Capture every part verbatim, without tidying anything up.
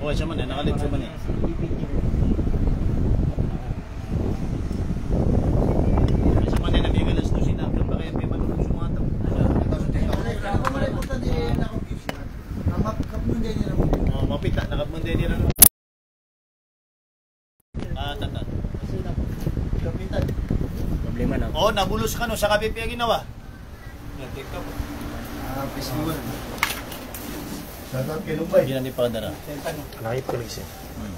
Sa man, eh, nakalit sa man, eh. Sa man, eh, nabigay lang sa tusina, ang bakit may manulog sa mga tao? Oh, mapita, nakapmunday nila. Ah, tata. Problema na. Oh, nabulos kano sa kapipiya ginawa. Ah, festival. Shout out kay Lupay. Hindi na ni Padara. Nakita ko lang siya. Hmm.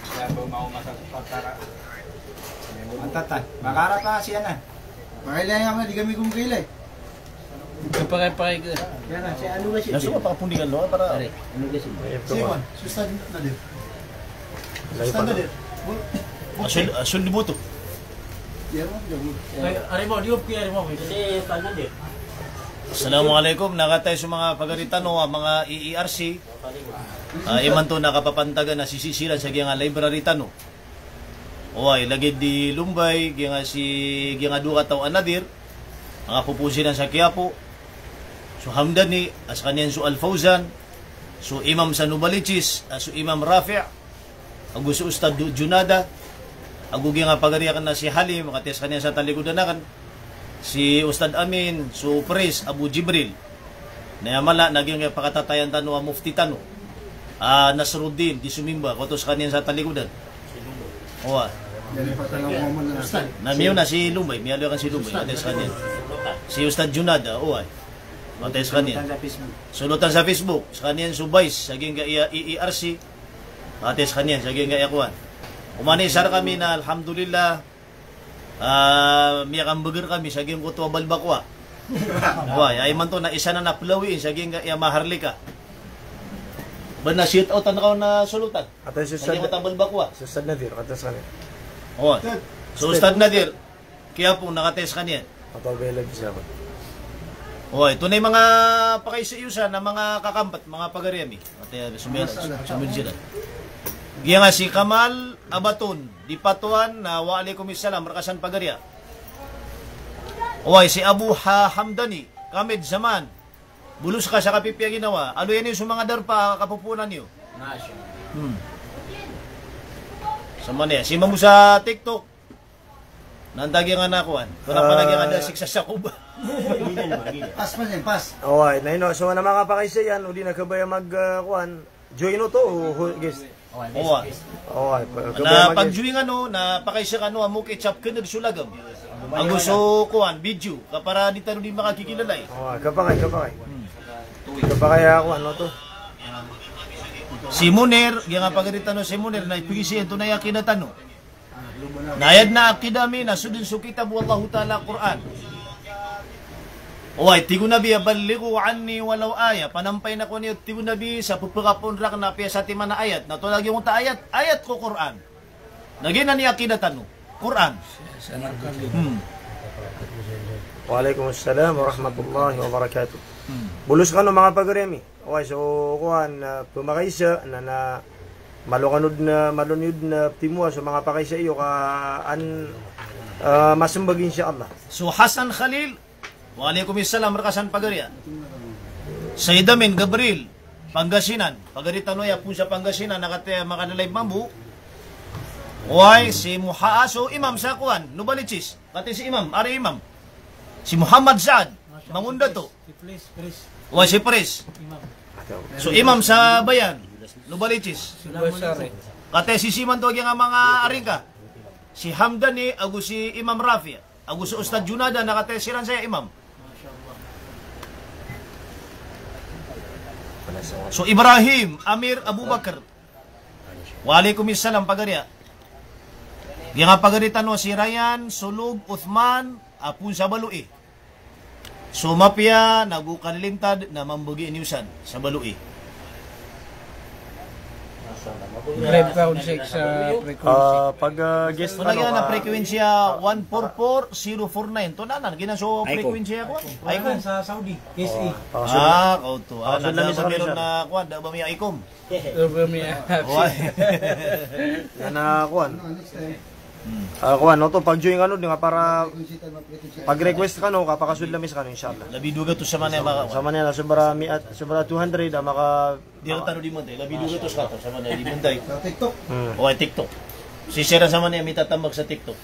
Kaya po, mauma sa patara. Ang tata. Makara pa siya na. Pakilay nga, di kami kumkilay. Pakay, pakay ko. Yan na, si ano ba siya? Naso ka pakapundikan lo, para. Pare, ano ba siya? Sige, man. Susta din na din. Susta na din. Asul, asul di buto. Yan, man, di buto. Ay, ari mo, di op kaya, ari mo. Kasi, paano din? Assalamualaikum, nakatay sa mga pagari tano, ah, mga E E R C. Ah, imanto na kapapantagan na sisisiran sa giyang library tano. Oway, lagid i Lombay, giyanga si, giyanga dowa kataw a Nadir, manga popoon siran sa Quiapo, so Hamdani, a skaniyan so Al Fauzan, so Imam sa Novaliches, a so Imam Rafi', ago so Ustad Du-, Junada, ago giyanga pagari aken a si Halim, makatay skaniyan sa talikodan aken, si Ustad Amin, so Pres, Abu Jibril. Na aya mala na giyangkaya pakatatayan tano a mufti tano, a Nasruddin, di somimba, koto skaniyan sa talikodan. Owa. Na miyaona si Lombay, miyaaloy aken si Lombay, makatay skaniyan. Si Ustad Junada, owa. Makatay skaniyan. Solotan sa Facebook, skaniyan so Vice, sa giyangkaya E E R C. Makatay skaniyan, sa giyangkaya kowan. Oman i isa rekami na, alhamdulillah, Ah, miyakambegr kami sa giyangkoto a Balbacoa. Oway, aya imanto na isa na na plawiin sa giyangkaya Maharlika. Ba na shout out an kaw na solotan. Atay si Ustad, sa giyangkoto a Balbacoa. Si Ustad Nadir, katay skaniyan. Oway. So Ustad Nadir, Quiapo, nakatay skaniyan. Oway, ito na i manga pakaiza iyo san a manga kakampt, manga pagari ami. Ati, ah, sumil, sumil sila. Giyanga si Kamal Abaton, di Patuan, na wa alaikum salam, reka san pagari a. Oway, si Abu Ha-, Hamdani, Kamid Zaman. Bolos ka sa kapipiya ginawa. Aloya niyo so manga darpa a kapopoonan iyo. Hmm. Sa man iya, si Mamu sa TikTok. Nantagi nga na kowan. Para, ah, panagi nga da siksa sa kuba. Pass, pass, pass. Oway, na ino, so na manga pakaiza iyan, o di na kabaya mag, ah, kowan, join oto, o, o, guest. Oway. Oway, pa-, na kabaya mag-, pag-join ano, na pakaiza kano, amo kay chap kened so lagam. Ago so kowan, video, ka para di tano di makakikilalay. Oway, kapakay, kapakay. Hmm. Kapakay a kowan, oto. Si Munir, giyanga pagari tano si Munir, na ipigisi ito na yakina tano. Na ayad na akida mi na so den so kitab o Allahu Ta'ala, Qur'an. Oway, tig o Nabi a, "Ballighu anni walaw ayah." Panampay na ko niyo, tig o Nabi, sa pepekapoon raken na apiya satiman a ayat. Na to lagi ngota ayat, ayat ko Qur'an. Na giyanan i akida tano, Qur'an. Hmm. Wa alaikum assalam warahmatullahi wabarakatuh. Hmm. Bolos kano manga pagari ami. Oway, so kowan, ah, pemakaiza, na, na, malo kano den, malo niyo den, ah, timowa so manga pakaiza iyo ka an, ah, masembag, insha Allah. So Hasan Khalil, wa alaikum salam, reka san pagari a. Sayyid Amin Gabriel, Pangasinan, pagari tano aya poon sa Pangasinan, na kataya makadalay mambo. Oway, si Muha-, ah, so Imam sa kowan, Novaliches, kataya si Imam, ari Imam. Si Muhammad Saad, Mangondato. Si Pres, Pres. Wa si Pres. Imam. So Imam sa Bayan, Novaliches. Si Basar, eh. Kataya si siman to giyanga manga aringka. Si Hamdani, ago si Imam Rafi', ago si Ustad Junada, na kataya siran saya Imam. So Ibrahim, Amir, Abubakar. Wa alaikum salam, pagari a. Giyanga pagari tano si Ryan, Solog, Uthman, a poon sa Baloi. So mapiya, nago kalilintad, na mambagi niyo san sa Baloi. Live ka on six sa frequency. Ah, pag, ah, guest, so, ano, lagi na, ah, frequency, ah, one four four zero four nine. To nanan, giyanan so frequency ako. Icom. Sa Saudi, K S A. Oh, ah, so, ah, kaoto. Ah, so, na, na, sa meron na, kuwan, da ba mi Icom? Da ba mi, ah, oway. Na, na, kuwan. Hmm. Ah, kowan, oto, pag-join kano dn ka para pag-request kano, kapakasold ami skano, inshallah. Labi dowa gatos sa manaya, maka- Sa manaya na sobra miat, sobra two hundred, ah, maka- Di ka tano di mantay, labi dowa gatos ka to, sa manaya di mantay. Sa TikTok. Hmm. O, ay, TikTok. Si Sera sa manaya mitatambak sa TikTok.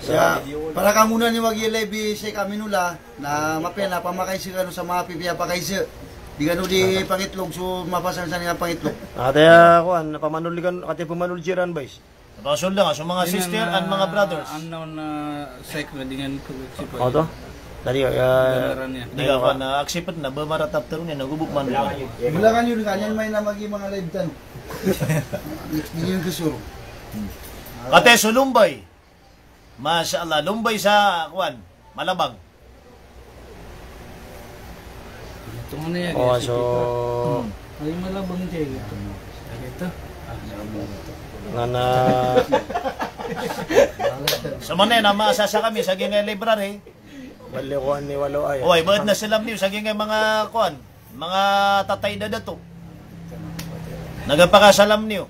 Sa, para kano na ni wagi live si Aminullah, na mapiya na pamakaisa kano sa manga pipiya pakaisa. Di kano di pangitlog, so mapasang sa niyan pangitlog. Ati, ah, kowan, pamanoli kano, ati pamanoli jiran, boys. Pasold nga so manga sister and manga brothers. Unknown, ah, site na di nga ko accept. O, to? Tadi, ah, di ka pa na accept na ba maratap taro niyan, nagubok man. Bilangan yun, kanyan may na magi manga live tan. Di yun kusuro. Kate so Lumbay. Masha Allah, Lumbay sa, kowan, Malabang. Ito nga na yan, O, eh, so, hmm. Ay, Malabang siya, eh. Ito. Ah, Malabang. Nga na. Sa manaya na masasa kami sa giyangkai library. Bali, kowan, ni walo ay. Oy, baad na salam niyo sa giyangkai manga, kowan, manga tatay dadato. Nagapakasalam niyo.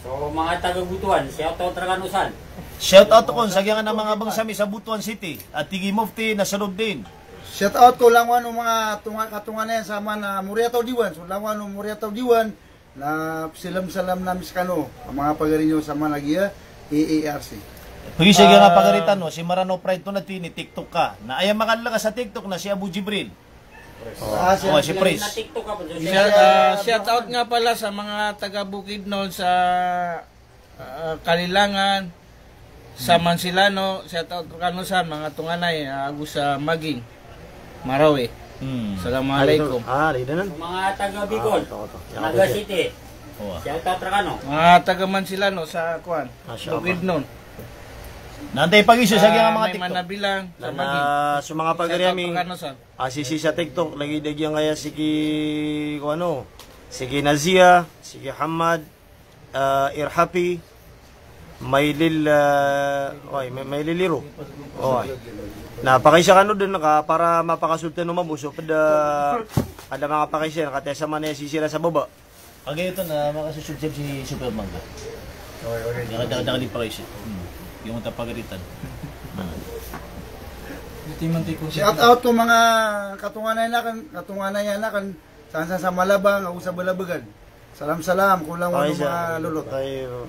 So, manga taga Butuan, shout out rkano san. Shout out ko sa giyangkanan a manga bangsa mi sa Butuan City, a tig i Mufti Nasruddin. Shout out ko langowan o manga tonga-, katonganay sa mana Moriataw Diwan. So, langowan o Moriataw Diwan, na salam-salam ami skano, a manga pagari niyo sa mana giya, A A R C. Pagari sa giyangkai a pagari tano, si Marano Pride to na tini TikTok ka. Na aya makalala ka sa TikTok na si Abu Jibril. Ah, si Prince. Shout, ah, shout out nga pala sa manga taga Bukidnon sa, ah, Kalilangan, sa Mansilano, shout out kano san, manga tonganay, ah, ago sa Maging, Marawi. Hmm. Assalamualaikum. Ah, di danan. Manga taga Bicol, Naga City. Shout out rkano. Manga taga Mansilano sa, kowan, Bukidnon. Na antai pag-isa sa giyangkai a manga TikTok. Manabilang, sa Maging. So manga pagari ami. Shout out rkano san. Ah, sii sa TikTok, lagid a giyangkaya si ki, kowan o, si ki Nazia, si ki Hamad, ah, Irhapi, Mailil, ah, oy, May-, Mailil Iro. Oy. Na pakaisa kano dn ka para mapakasold tano mambo so pd a, ah, adn a manga pakaisa, na kataya sa manaya sii siran sa baba. Kagiya oto na makasosubscribe si Superman ka. Okay, okay. Daka, daka, daka di pakaisa. Hmm. Giyangkoto a pagaritan. Shout out ko manga katonganay akn, katonganay akn, san sa Malabang, ago sa Balabagan. Salam, salam ko langowan o manga lolot.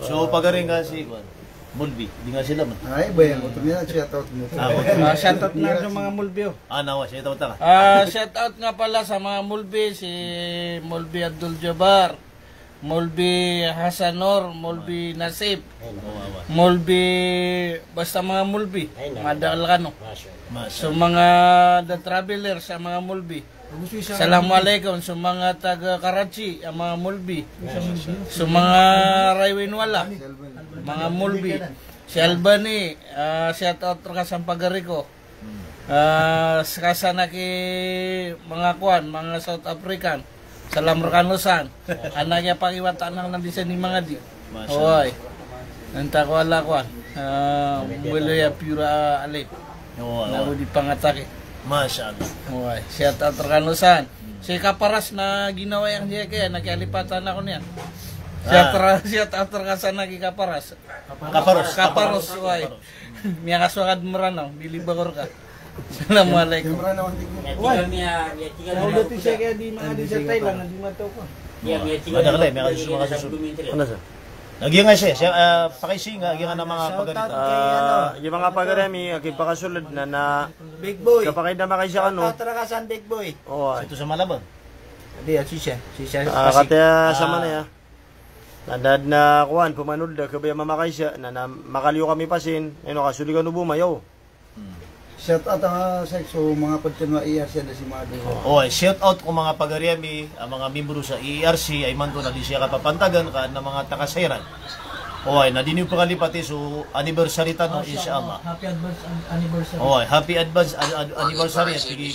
So, pagari ngka si, kowan, Molbi, di nga sila man. Ay, ba yan? Oto niyan, shout out mo. Ah, oto. Ah, shout out na so manga Molbi, o. Ah, nawa, shout out ka. Ah, shout out nga pala sa manga Molbi, si Molbi Abdul Jabbar, Molbi Hasan Nur, Molbi Nasib, Molbi, basta manga Molbi, madakl kano. So manga da traveler sa manga Molbi. Assalamualaikum, so manga taga Karachi, a manga Molbi. So manga Raiwinwala, manga Molbi. Si Albani, ah, shout out rka san pagari ko. Ah, ska san a ki manga kowan, manga South African. Salam rkano san. Anak iya pakiwata anak na di san i manga di. Masha Allah. Oway. Nanta ko ala kowan. Ah, mbaloy a pure a alip. Oway, oway. Na o di pangataki. Masha Allah. Oway. Shout out rkano san. Si Kaparas na ginawa iyan siya kaya, na kiyalipatan ako niyan. Ah. Shout ra-, shout out rka san a ki Kaparas. Kaparos. Kaparos, oway. Kaparos. Miyakasowa ka dn Mranaw, bilib ako rka. Assalamualaikum. Mranaw, antig mo. Oway. Sa oda ti siya kaya di manga di sa Thailand, na di mataw ko. Madakl, miyakasowa, miyakasowa. Ano sa? Lagi nga siya, siya, ah, pakaisi nga, lagi nga na manga pagari. Ah, lagi manga pagari ami, aki pakasoled na, na Big Boy. Kapakaida makaisa kano. Shout out rka san Big Boy. Oway. Ito sa Malabang. Di, ah, si siya, si siya. Ah, Pasig. Kataya sa manaya. Na da dn a kowan, pmanold a kabaya mamakaisa, na, na makaliyo kami pasin, ino ka, soli kano bo mayaw. Hmm. Shout out a nga sa so manga pd tano a A R C a da si Mado. Oway, shout out ko manga pagari ami, a manga membro sa A R C, a imanto na di siya kapapantagan, ka adn a manga takasairan. Oway, na di niyo pkalipati so anniversary tano, insha Allah. Happy advance an-, anniversary. Oway, happy advance an-, an-, anniversary, a tig i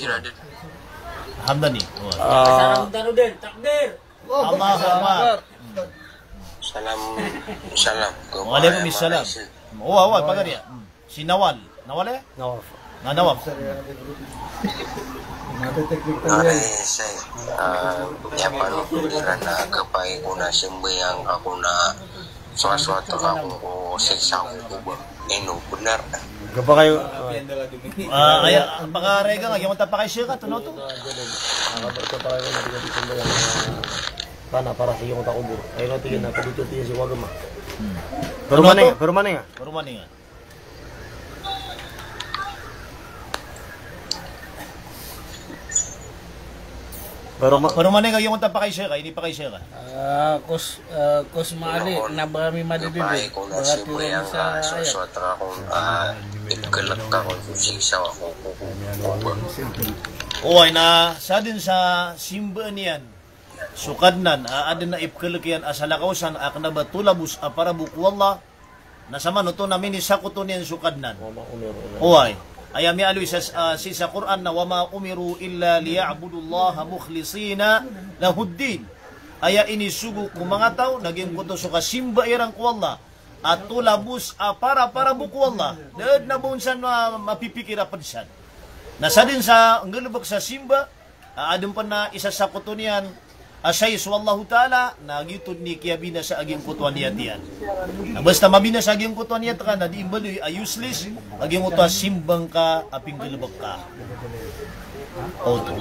Hamdani. Oway. Ah. Salam tano dn, takbir! Allahu Akbar. Salam, salam. Wa alaikum salam. Oway, oway, pagari. Hmm. Si Nawal. Nawal, eh? Nawaf. Na Nawaf. Ngari, sir. Ah, miyapanood ko iran na kapay ko na sambayang ako na swaswat ako ko Sa isa ko ba? Ino, benar. Kapakay, ah, aya, pakarega nga, giyangkoto a pakaiza ka, tono to. Tana, para sa giyangkoto a kobor. Ay, no, tig iyan a, kadito, tig iyan, si wagema. Hmm. Pero mani nga, pero mani nga. Pero mani nga. Pero ma- Pero mani nga, giyangkoto a pakaiza ka, ini pakaiza ka. Ah, kos, ah, kos mali, na ba mi madididi? Baga tiro mi sa, ah, aya. Oway, na sadn sa simba niyan so Kadnan a adn a ipkhalk iyan a salakaw san a kna ba tolabos a para bo ko Allah, na samanoto na minisakoto niyan so Kadnan. Oway. Aya miyaaloy sa, ah, sii sa Qur'an na, "Wa ma umiru illa liya'budullaha mukhlisina lahuddin." Aya inisogo ko manga taw na giyangkoto so kasimba iran ko Allah a tolabos a para, para bo ko Allah. Da dn a ba on san ma-, mapipikir a pd san. Na sadn sa nggalbk sa simba, a adn pn a isasakoto niyan a sii so Allahu Ta'ala, na giyoto dn i kiyabinasa a giyangkoto a niyat iyan. Na basta mabinasa a giyangkoto a niyat ka, na dii mbaloy a useless a giyangkoto a simba ngka a pinggalbk ka. Oto.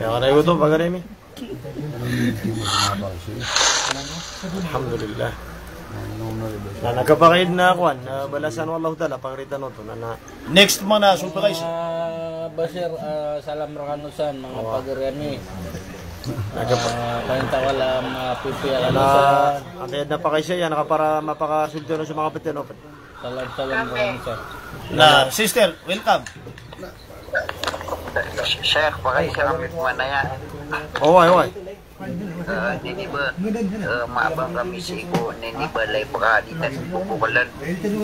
Miyakarayo oto, pagari mi. Alhamdulillah. Na, na kapakay dn a kowan, na balasan o Allahu Ta'ala, pagari tano oto, na, na Next man a so pakaiza. Ah, Basir, ah, salam rkano san, manga pagari ami. Ah, paninta wala mapipiya kano san. Antay adn a pakaiza iyan, ka para mapakasold tano so manga ptn o pd. Salam, salam rkano san. Na, sister, welcome. Sheikh, pakaiza kami pman aya. Oway, oway. Eh, nini ba, eh, maabang kami sii ko, nini ba, lay pakaditan bo ko kalan.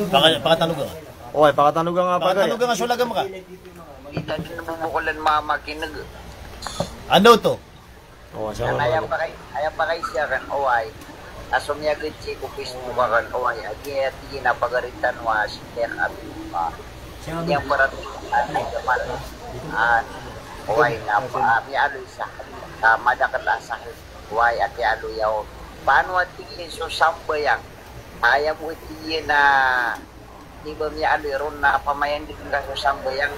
Paka-, pakatanoga nga. Oway, pakatanoga nga, pagari. Pakatanoga nga so lagam ka. Ditan bo ko kalan mamakineg. Anda oto? Oway, sa aya pakay, aya pakaiza akn, oway. A somiyagad sii ko Facebook akn, oway. Agi aya tig iyan a pagari tano a si Sheikh Abdullah. Aya parat, ati Jamal. Ah, oway, na, ah, miyaaloy sa, ah, madakl a sakit. Oway, a kiyaaloya on. Paano a tig iyan so sambayang? Aya bo a tig iyan a di ba miyaaloy ron na pamayandg ka so sambayang,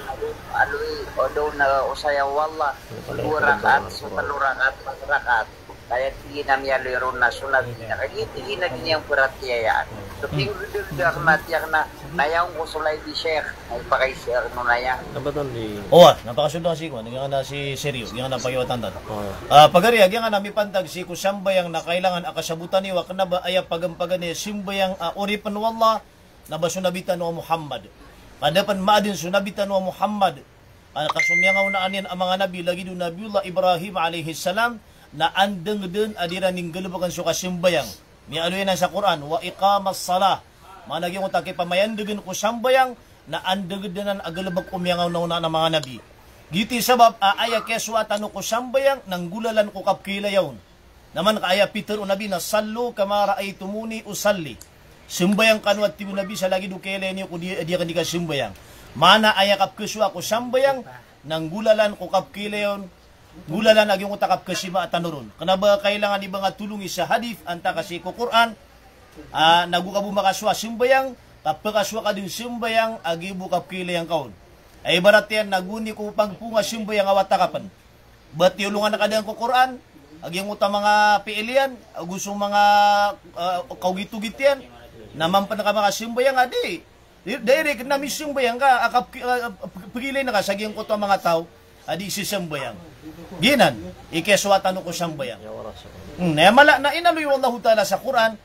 aloy, o daw na osaya o Allah, dowa rakaat, so tlo rakaat, pat rakaat. Kaya tig iyan a miyaaloy ron na so Nabi na, kagiya tig iyan a di niyan paratiyayaan. So, king dagdag na tiyak na, na aya on ko so live di Sheikh, na ipakaiza akn on aya. Oway, na pakasold ka sii ko, na giyangkanan a si Sergio, giyangkanan a pakiwatan tano. Ah, pagari, giyangkanan a mipantag sii ko sambayang na kailangan a kasabotan iyo a kna ba aya pagampagan iyan a sambayang a oripn o Allah, na ba so Nabi tano a Muhammad. Ka da pn maadn so Nabi tano a Muhammad, ah, ka so miyangaonaan iyan a manga nabi, lagid o Nabiyullah Ibrahim alayhis salam, na andng dn a di iran nggalbkn so kasambayang. Miyaaloy anan sa Qur'an, wa iqamas salah. Maana giyangkoto a kipamayandgn ko sambayang, na andng dn anan a galbk o miyangaonaonaan a manga nabi. Giyoto i sabap a aya kiyasowa tano ko sambayang, na nggolalan ko kapkhailaya on. Na man ka aya pitharo o Nabi na, "Sallu kama ra'aytumuni usalli." Sambayang kano a tig o Nabi sa lagid o kailay niyo ko di, di akn di kasambayang. Maana aya kapkhasowa ko sambayang, na nggolalan ko kapkhailay on, nggolalan a giyangkoto a kapkhasima tano ron. Kna ba kailangan i ba nga tolongi sa hadith, antaa ka sii ko Qur'an, ah, nago ka bo makasowa sambayang, ka pkasowa ka dn sambayang a giya bo kapkhailay angka on. Ay ibarat iyan na goni ko pagpoon a sambayang a wata ka pn. Ba tiyolongan ka dn ko Qur'an, a giyangkoto a manga pi'il iyan, ago so manga, ah, kaogitogit iyan, na mambo pn ka makasambayang a di. Di, direct na misambayang ka, a kap-, a, a, p-, pgilayn ka sa giyangkoto a manga taw a di sisambayang. Giyanan i kiyasowa tano ko sambayang. Hmm, na aya mala na inaloy o Allahu Ta'ala sa Qur'an,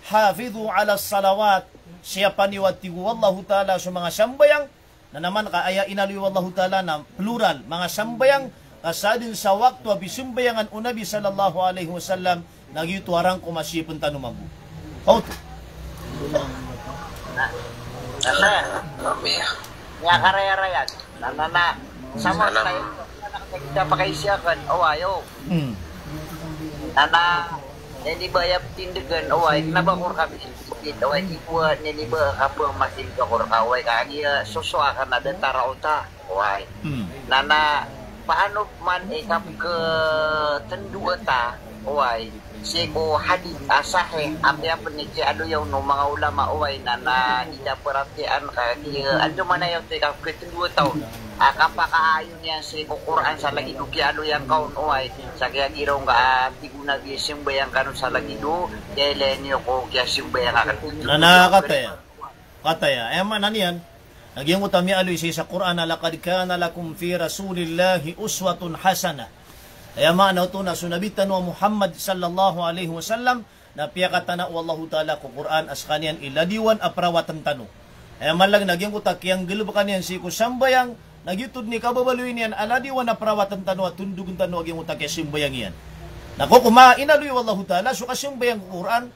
"Hafidhu alas salawat." Siyapa niyo a tig o Allahu Ta'ala so manga sambayang, Na naman ka aya inaloy o Allahu Ta'ala na plural, manga sambayang, ka sadn sa wakto a pisambayangan o Nabi sallallahu alaihi wasallam, na giyoto a rangkom a siyapn tano mambo. Oto. Na, na, na, miyakarayarayag. Na, na, na, sa mga tayo, na, na, na, kita pa kayo siya kan, oh, ayo. Hmm. Na, na, Nini ba aya ptindgan, oway, kna ba ko rka misisipit, oway, di ko a, nini ba ka pmamasin ka ko rka, oway, kagiya sosowa ka na datar a ota, oway. Hmm. Na, na, paano man i kapkatndo ota, oway, Sii ko hadith a sahih, apiya pn i kiyaaloya on o manga ulama, oway, na, na di ta paratiyayaan ka, di, andamanaya oto i kapkatndwa taon a kapakaayon iyan sii ko Qur'an sa lagid o kiyaaloya ngka on, oway, sa kiyagiraw ngka a tig o Nabi a sambayang kano sa lagid o kiyailay niyo ko kiyasambayang akn. Na, na, kataya. Kataya. Aya maana niyan, na giyangkoto a miyaaloy sii sa Qur'an a, "Laqad kana lakum fi Rasulillahi uswatun hasanah." Aya maana oto na so Nabi tano a Muhammad sallallahu alaihi wasallam, na piyakatana o Allahu Ta'ala ko Qur'an a skaniyan i ladiwan a parawatn tano. Aya maana lagid na giyangkoto a kiyanggalbka niyan sii ko sambayang, na giyoto dn i kababaloy niyan a ladiwan a parawatn tano a tondogn tano a giyangkoto a kiyasambayang iyan. Na ko koma inaloy o Allahu Ta'ala so kasambayang ko Qur'an,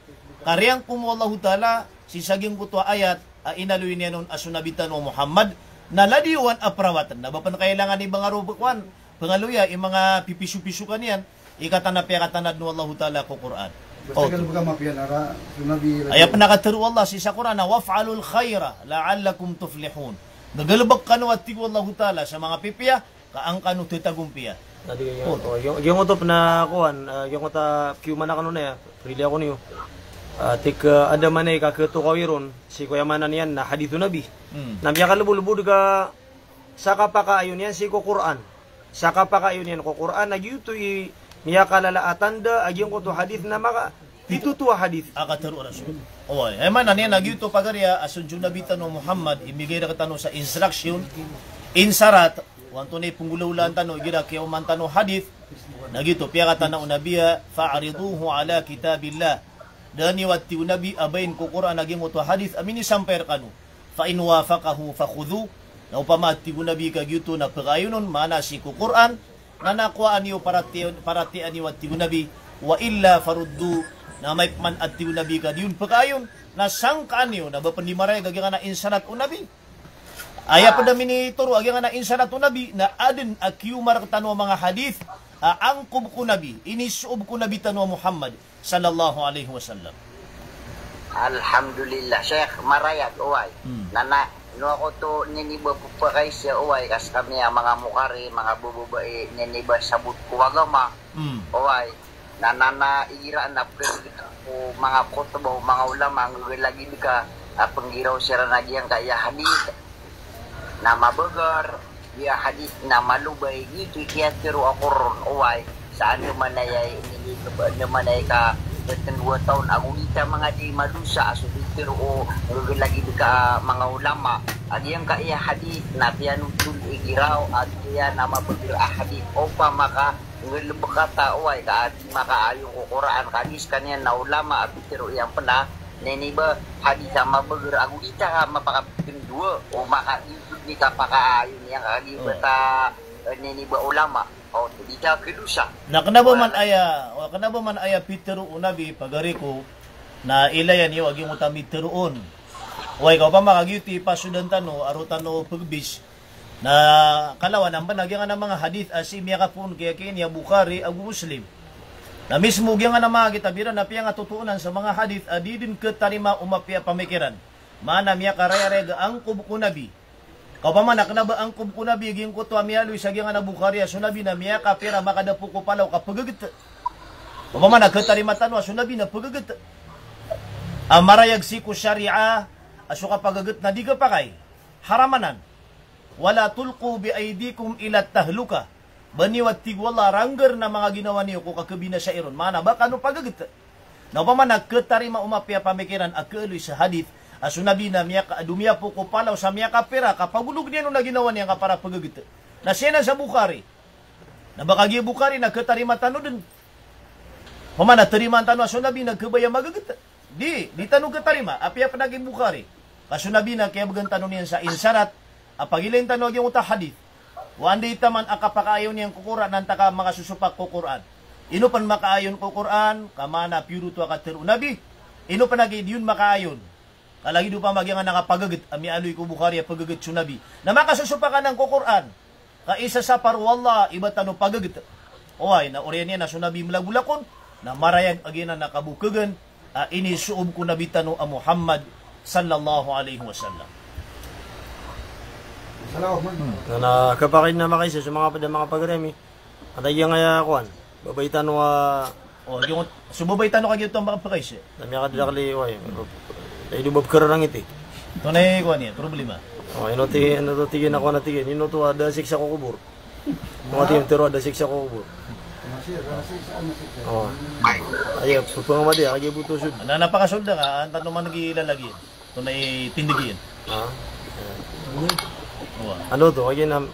kariyangkom o Allahu Ta'ala sii sa giyangkoto a ayat a inaloy niyan on a so Nabi tano a Muhammad na ladiwan a parawatn. Na ba pn kailangan i ba nga ro kowan, pangaloya i manga pipisopiso kaniyan, i katana piyakatana dn o Allahu Ta'ala ko Qur'an. Basta oto. Galbka mapiya na ra so Nabi. Aya pn a katharo o Allah sii sa Qur'an a, "Waf'alul khaira la'allakum tuflihun." Gagalbk kano a tig o Allahu Ta'ala sa manga pipiya, ka an kano tatagompiya. Na di, oto. Giyangkoto pn a kowan, ah, giyangkoto a kiyoman akn on aya, pili ako niyo. Ah, tig, ah, andamanaya i kakatokawi ron, sii ko aya maana niyan na hadith o Nabi. Hmm. Na miyakalbolbod ka sa kapakaayon iyan sii ko Qur'an. Sa kapakaayon iyan ko Qur'an, na giyoto i miyakalala a tanda a giyangkoto a hadith na maka, pitoto a hadith a katharo o Rasul. Oway, aya maana niyan na giyoto pagari a so Nabi tano a Muhammad, imigay rktano sa instruction, insarat, o antonaa i pnggolawlaan tano igira kiyaoman tano hadith, na giyoto, piyakatana o Nabi a, "Fa'riduhu ala kitabillah." Da niyo a tig o Nabi a bayin ko Qur'an a giyangkoto a hadith a minisampay rkano. "Fa in wafaqahu fakhudhuh." Na opama a tig o Nabi ka giyoto na pkaayon on, maana sii ko Qur'an, na na kowaan iyo, parati-, paratiyayaan iyo a tig o Nabi, "wa illa farudduh." Na amay pman a tig o Nabi ka di on pkaayon, na sangkaan iyo, na ba pn di marayag a giyangkanan a insarat o Nabi. Aya pn a minitoro a giyangkanan a insarat o Nabi, na adn a kiyoma rktano a manga hadith a angkob ko Nabi, inisoob ko Nabi tano a Muhammad sallallahu alaihi wasallam. Alhamdulillah, Sheikh, marayag, oway. Hmm. Na, na, ino ako oto, nini ba pphakaisa, oway, ka skami a manga mokari, manga bababai, nini ba sabot ko agama, hmm, oway. Na, na, na, igira na pkhagitan ko manga khotbah o manga ulama, nggalagid ka, a pnggiraw siran a giyangkaya hadith na mabagr, giya hadith na malobay, giyoto i kiyatharo ako ron, oway, sa andamanaya i, andamanaya i kapkatndwa taon ago di ta manga di madosa a so di tharo o nggalagid ka manga ulama a giyangkaya hadith na piyanotol igira, a giya na mabagr a hadith, opama ka nggalbka ta, oway, ka a di makaayon ko Qur'an, ka a di skaniyan na ulama a pitharo iyan pn a, nini ba, hadith a mabagr ago di ta mapakapkatndwa, o maka di, di kapakaayon iyan, ka a di ba ta, eh, nini ba ulama, o di ta khadosa. Na kna ba man aya, o kna ba man aya pitharo o Nabi, pagari ko, na ilayan iyo a giyangkoto a mitharo on. Oway, ka opama ka giyoto i pasodan tano a roo tano pgbis, na kalawan a mban a giyangkanan a manga hadith a sii miyakapoon kiyakiin iyan a Bukhari ago Muslim. Na mismo giyangkanan a manga kitab iran na piyangatotoonan sa manga hadith a di dn khatarima o mapiya a pamikiran. Maana miyakarayarayag a angkob ko Nabi. Ka opama na kna ba angkob ko Nabi giyangkoto a miyaaloy sa giyangkanan a Bukhari a so Nabi na miyakapira makadapo ko palaw ka pggt. Opama na khatarima tano a so Nabi na pggt. A marayag sii ko shariah a so kapaggt na di khapakay. Haram anan. "Wala tulqu bi aydikum ila tahlukah." Ba niyo a tig o Allah a ranggarn a manga ginawa niyo ko kakhabinasa iron. Maana ba kano paggt. Na opama na khatarima o mapiya a pamikiran a khaaloy sa hadith a so Nabi na miyaka, domiyapo ko palaw sa miyakapira, ka pagolog niyan on a ginawa niyan ka para paggt. Na sii anan sa Bukhari. Na ba kagiya Bukhari na khatarima tano dn. Opama na tarimaan tano a so Nabi na khabaya maggt. Di, di tano khatarima, apiya pn a giya Bukhari. Ka so Nabi na kiyabgan tano niyan sa insarat a pagilayn tano a giyangkoto a hadith. O anda i taman a kapakaayon iyan ko Qur'an, antaa ka makasosopak ko Qur'an. Ino pn makaayon ko Qur'an, ka maana piyoroto a katharo o Nabi. Ino pn a giya di on makaayon. Ka lagid opama giyangkanan a kapaggt, a miyaaloy ko Bukhari a paggt so Nabi. Na makasosopak anan ko Qur'an. Ka isasapar o Allah i ba tano paggt. Oway, na oriyan iyan a so Nabi mlagolakon, na marayag a giyanan a kabokhagan a inisoob ko Nabi tano a Muhammad sallallahu alaihi wasallam. Na, na khapakay na makaisa so manga pd a manga pagari ami. Antaa giyangkaya kowan, babay tano a O, giyoto, so babay tano kagiya oto a makapakaiza. Na miyakadakli, way. Ay, di ba pkararangiti? Tonay ko niyan, problema. O, ino ti, ino to tig iyan a kowan a tig iyan, ino to a da siksa ko kobor. Kowan a tig iyan, tero a da siksa ko kobor. O. Aya, so pangamadi, aya boto sod. Na, na pakasold ka, antaa man gilalagid. Tonay tindeg iyan. Ha? Wa. Ano to? Agi nam-,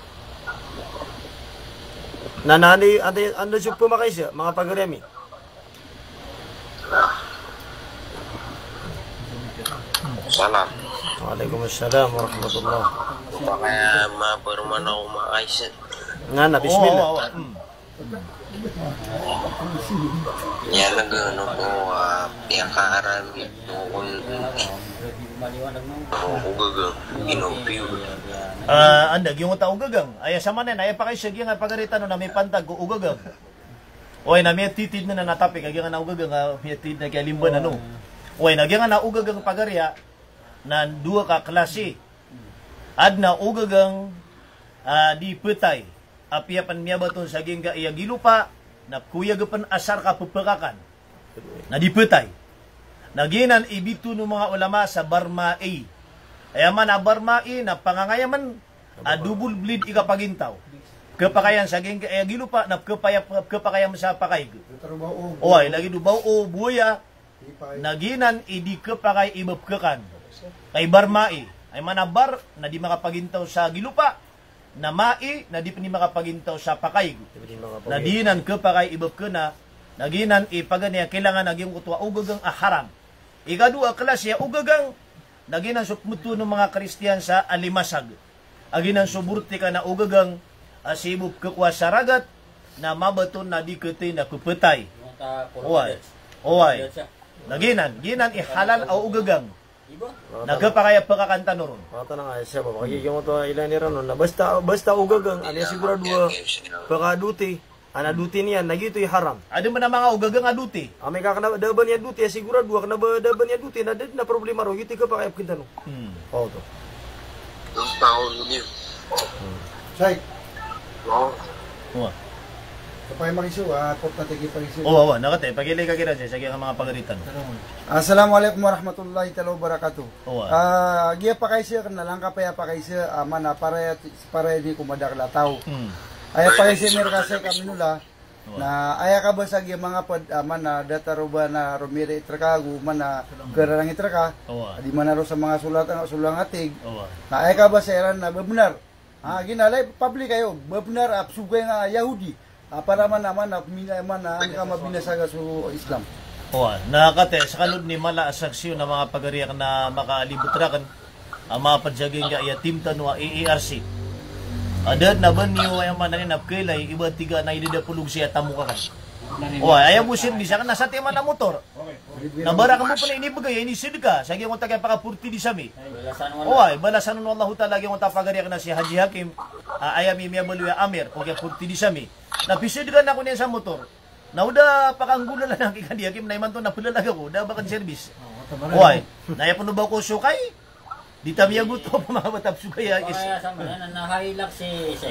na, na, andi, andi, andi so pmakaiza, manga pagari ami. Salam. Waalaikumsalam warahmatullah. Baka maparman ako makaiza. Nga na, bismillah. Wa, wa, wa. Hmm. Iya, nag-ano ko, ah, iya ka aral ko, kung, ko, ko gagang, ino, piyo. Ah, anda, giyoto a ogagang. Aya samanan, aya pakaiza giyangkai a pagari tano na mipantag ko ogagang. Oway, na miyatitid na na topic a giyangkanan a ogagang, ah, miyatitid na kiyalimban, ano. Oway, na giyangkanan a ogagang pagari a, na dowa ka klasi. Adn a ogagang, ah, di ptay. Apiya pn miyabaton sa giyangkaya gilopa, na koyag pn a sarka pphakakan. Na di ptay. Na giyanan i bitowan o manga ulama sa barmai. Aya maana a barmai na pangangayamn a double blade i kapagintaw. Pkhapakayan sa giyangkaya gilopa, na pkhapaya-, pkhapakayam sa pakaig. Oway, lagid o bao o buwaya, na giyanan i di khapakay i ba pkhakan. Kay barmai. Aya maana a bar, na di makapagintaw sa gilopa. Na mai, na di pn i makapagintaw sa pakaig. Di pn i makapagintaw. Na di nan khapakay i ba pkhana, na giyanan i paganay a kailangan a giyangkoto a ogagang a haram. Ikadowa a klasi a ogagang, na giyanan so pmbtowan o manga Kristiyan sa alimasag. A giyanan so bortikan a ogagang, a sii bo pkhakowa sa ragat, na mabaton na di khatay na pphantay. Oway. Oway. Na giyanan, giyanan i halal a ogagang. Na khapakay a pkhakan tano ron. Makatanang a siya ba? Makagiya mo to, ilan iran on. Na basta, basta ogagang, ano, sigurado a pkhaduti. Ana duti niyan, na giyoto i haram. Adn man a manga ogagang a duti. Amay ka kna da ba niyan duti, a sigurado a kna ba da ba niyan duti, na da dn a problema ron, giyoto i khapakay a pkhantano. Hmm. O, to. Ang tao niyo. Hmm. Say. O. Wa. Kapay makiso, ah, pop na tigi pakiso. O, wa, wa, na katay, pakilay ka kiran, say, sa giyangkai a manga pagari tano. Assalamu alaikum warahmatullahi taala wabarakatuh. O, wa. Ah, giya pakaiza, kna lang kapay a pakaiza, ah, maana para, para ini ko madakl a taw. Hmm. Aya pakaiza mi rka, say, ka minola, na aya ka ba sa giya manga pd, ah, maana datar o ba na romirit rka, go maana kararangit rka, di maana ron sa manga solat, solang a tig. Na aya ka ba sa iran na ba bnar. Ah, giyanan i public ayo, ba bnar a psogay nga Yahudi. Ah, para maana, maana, mina-, maana, an ka mabinasa ka so Islam. Oway, na katay, sa kano dn i mala a saksi on a manga pagari akn a makaalibot rakn. A mapd sa giyangkaya team tano a A A R C. A da dn a ba niyo aya maana niyan a pkhailay, i ba tig a na idadapolog siya a tamok akn. Oway, aya bo sirbis akn na satiman a motor. Na ba rakn bo pn inibgay, inisadka, sa giyangkoto a kiyapaka-forty di sami. Oway, balasan on o Allahu Taala giyangkoto a pagari akn a si Haji Hakim, a, aya mi miyabaloy a Amir, ko kiya-forty di sami. Na pisadka ako niyan sa motor. Na o da pakanggolalan aki ka di, Hakim, na imanto na plalag ako, da ba akn serbis. Oway, na aya pn o ba ko sokay, di ta miyagoto a manga bata a psogay a is.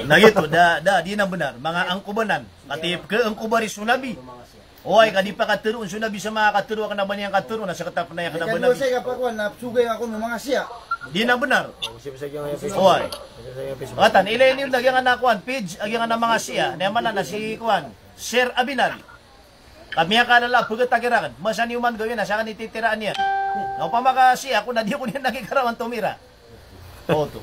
Na giyoto, da, da, di nan bnar. Manga angkob anan. Katip ka angkob ari so Nabi. Oway, ka di pakatharoon so Nabi sa manga katharo a kna ba niyan katharo, na sa katap na aya kna ba Nabi. Ika dn, say, ka pakowan, na psogay ako no manga Shia. Di nan bnar. Oway. Katan, ilay niyo na giyangkanan a kowan, page, a giyangkanan a manga Shia, na aya maana na si kowan, Sir Abinal. Ka miyakaalala a pgtagi rakn, masa niyo man gawii na sakn i titiraan iyan. Na opama ka Shia ako na di ako niyan lagid karawan tomira. Oto.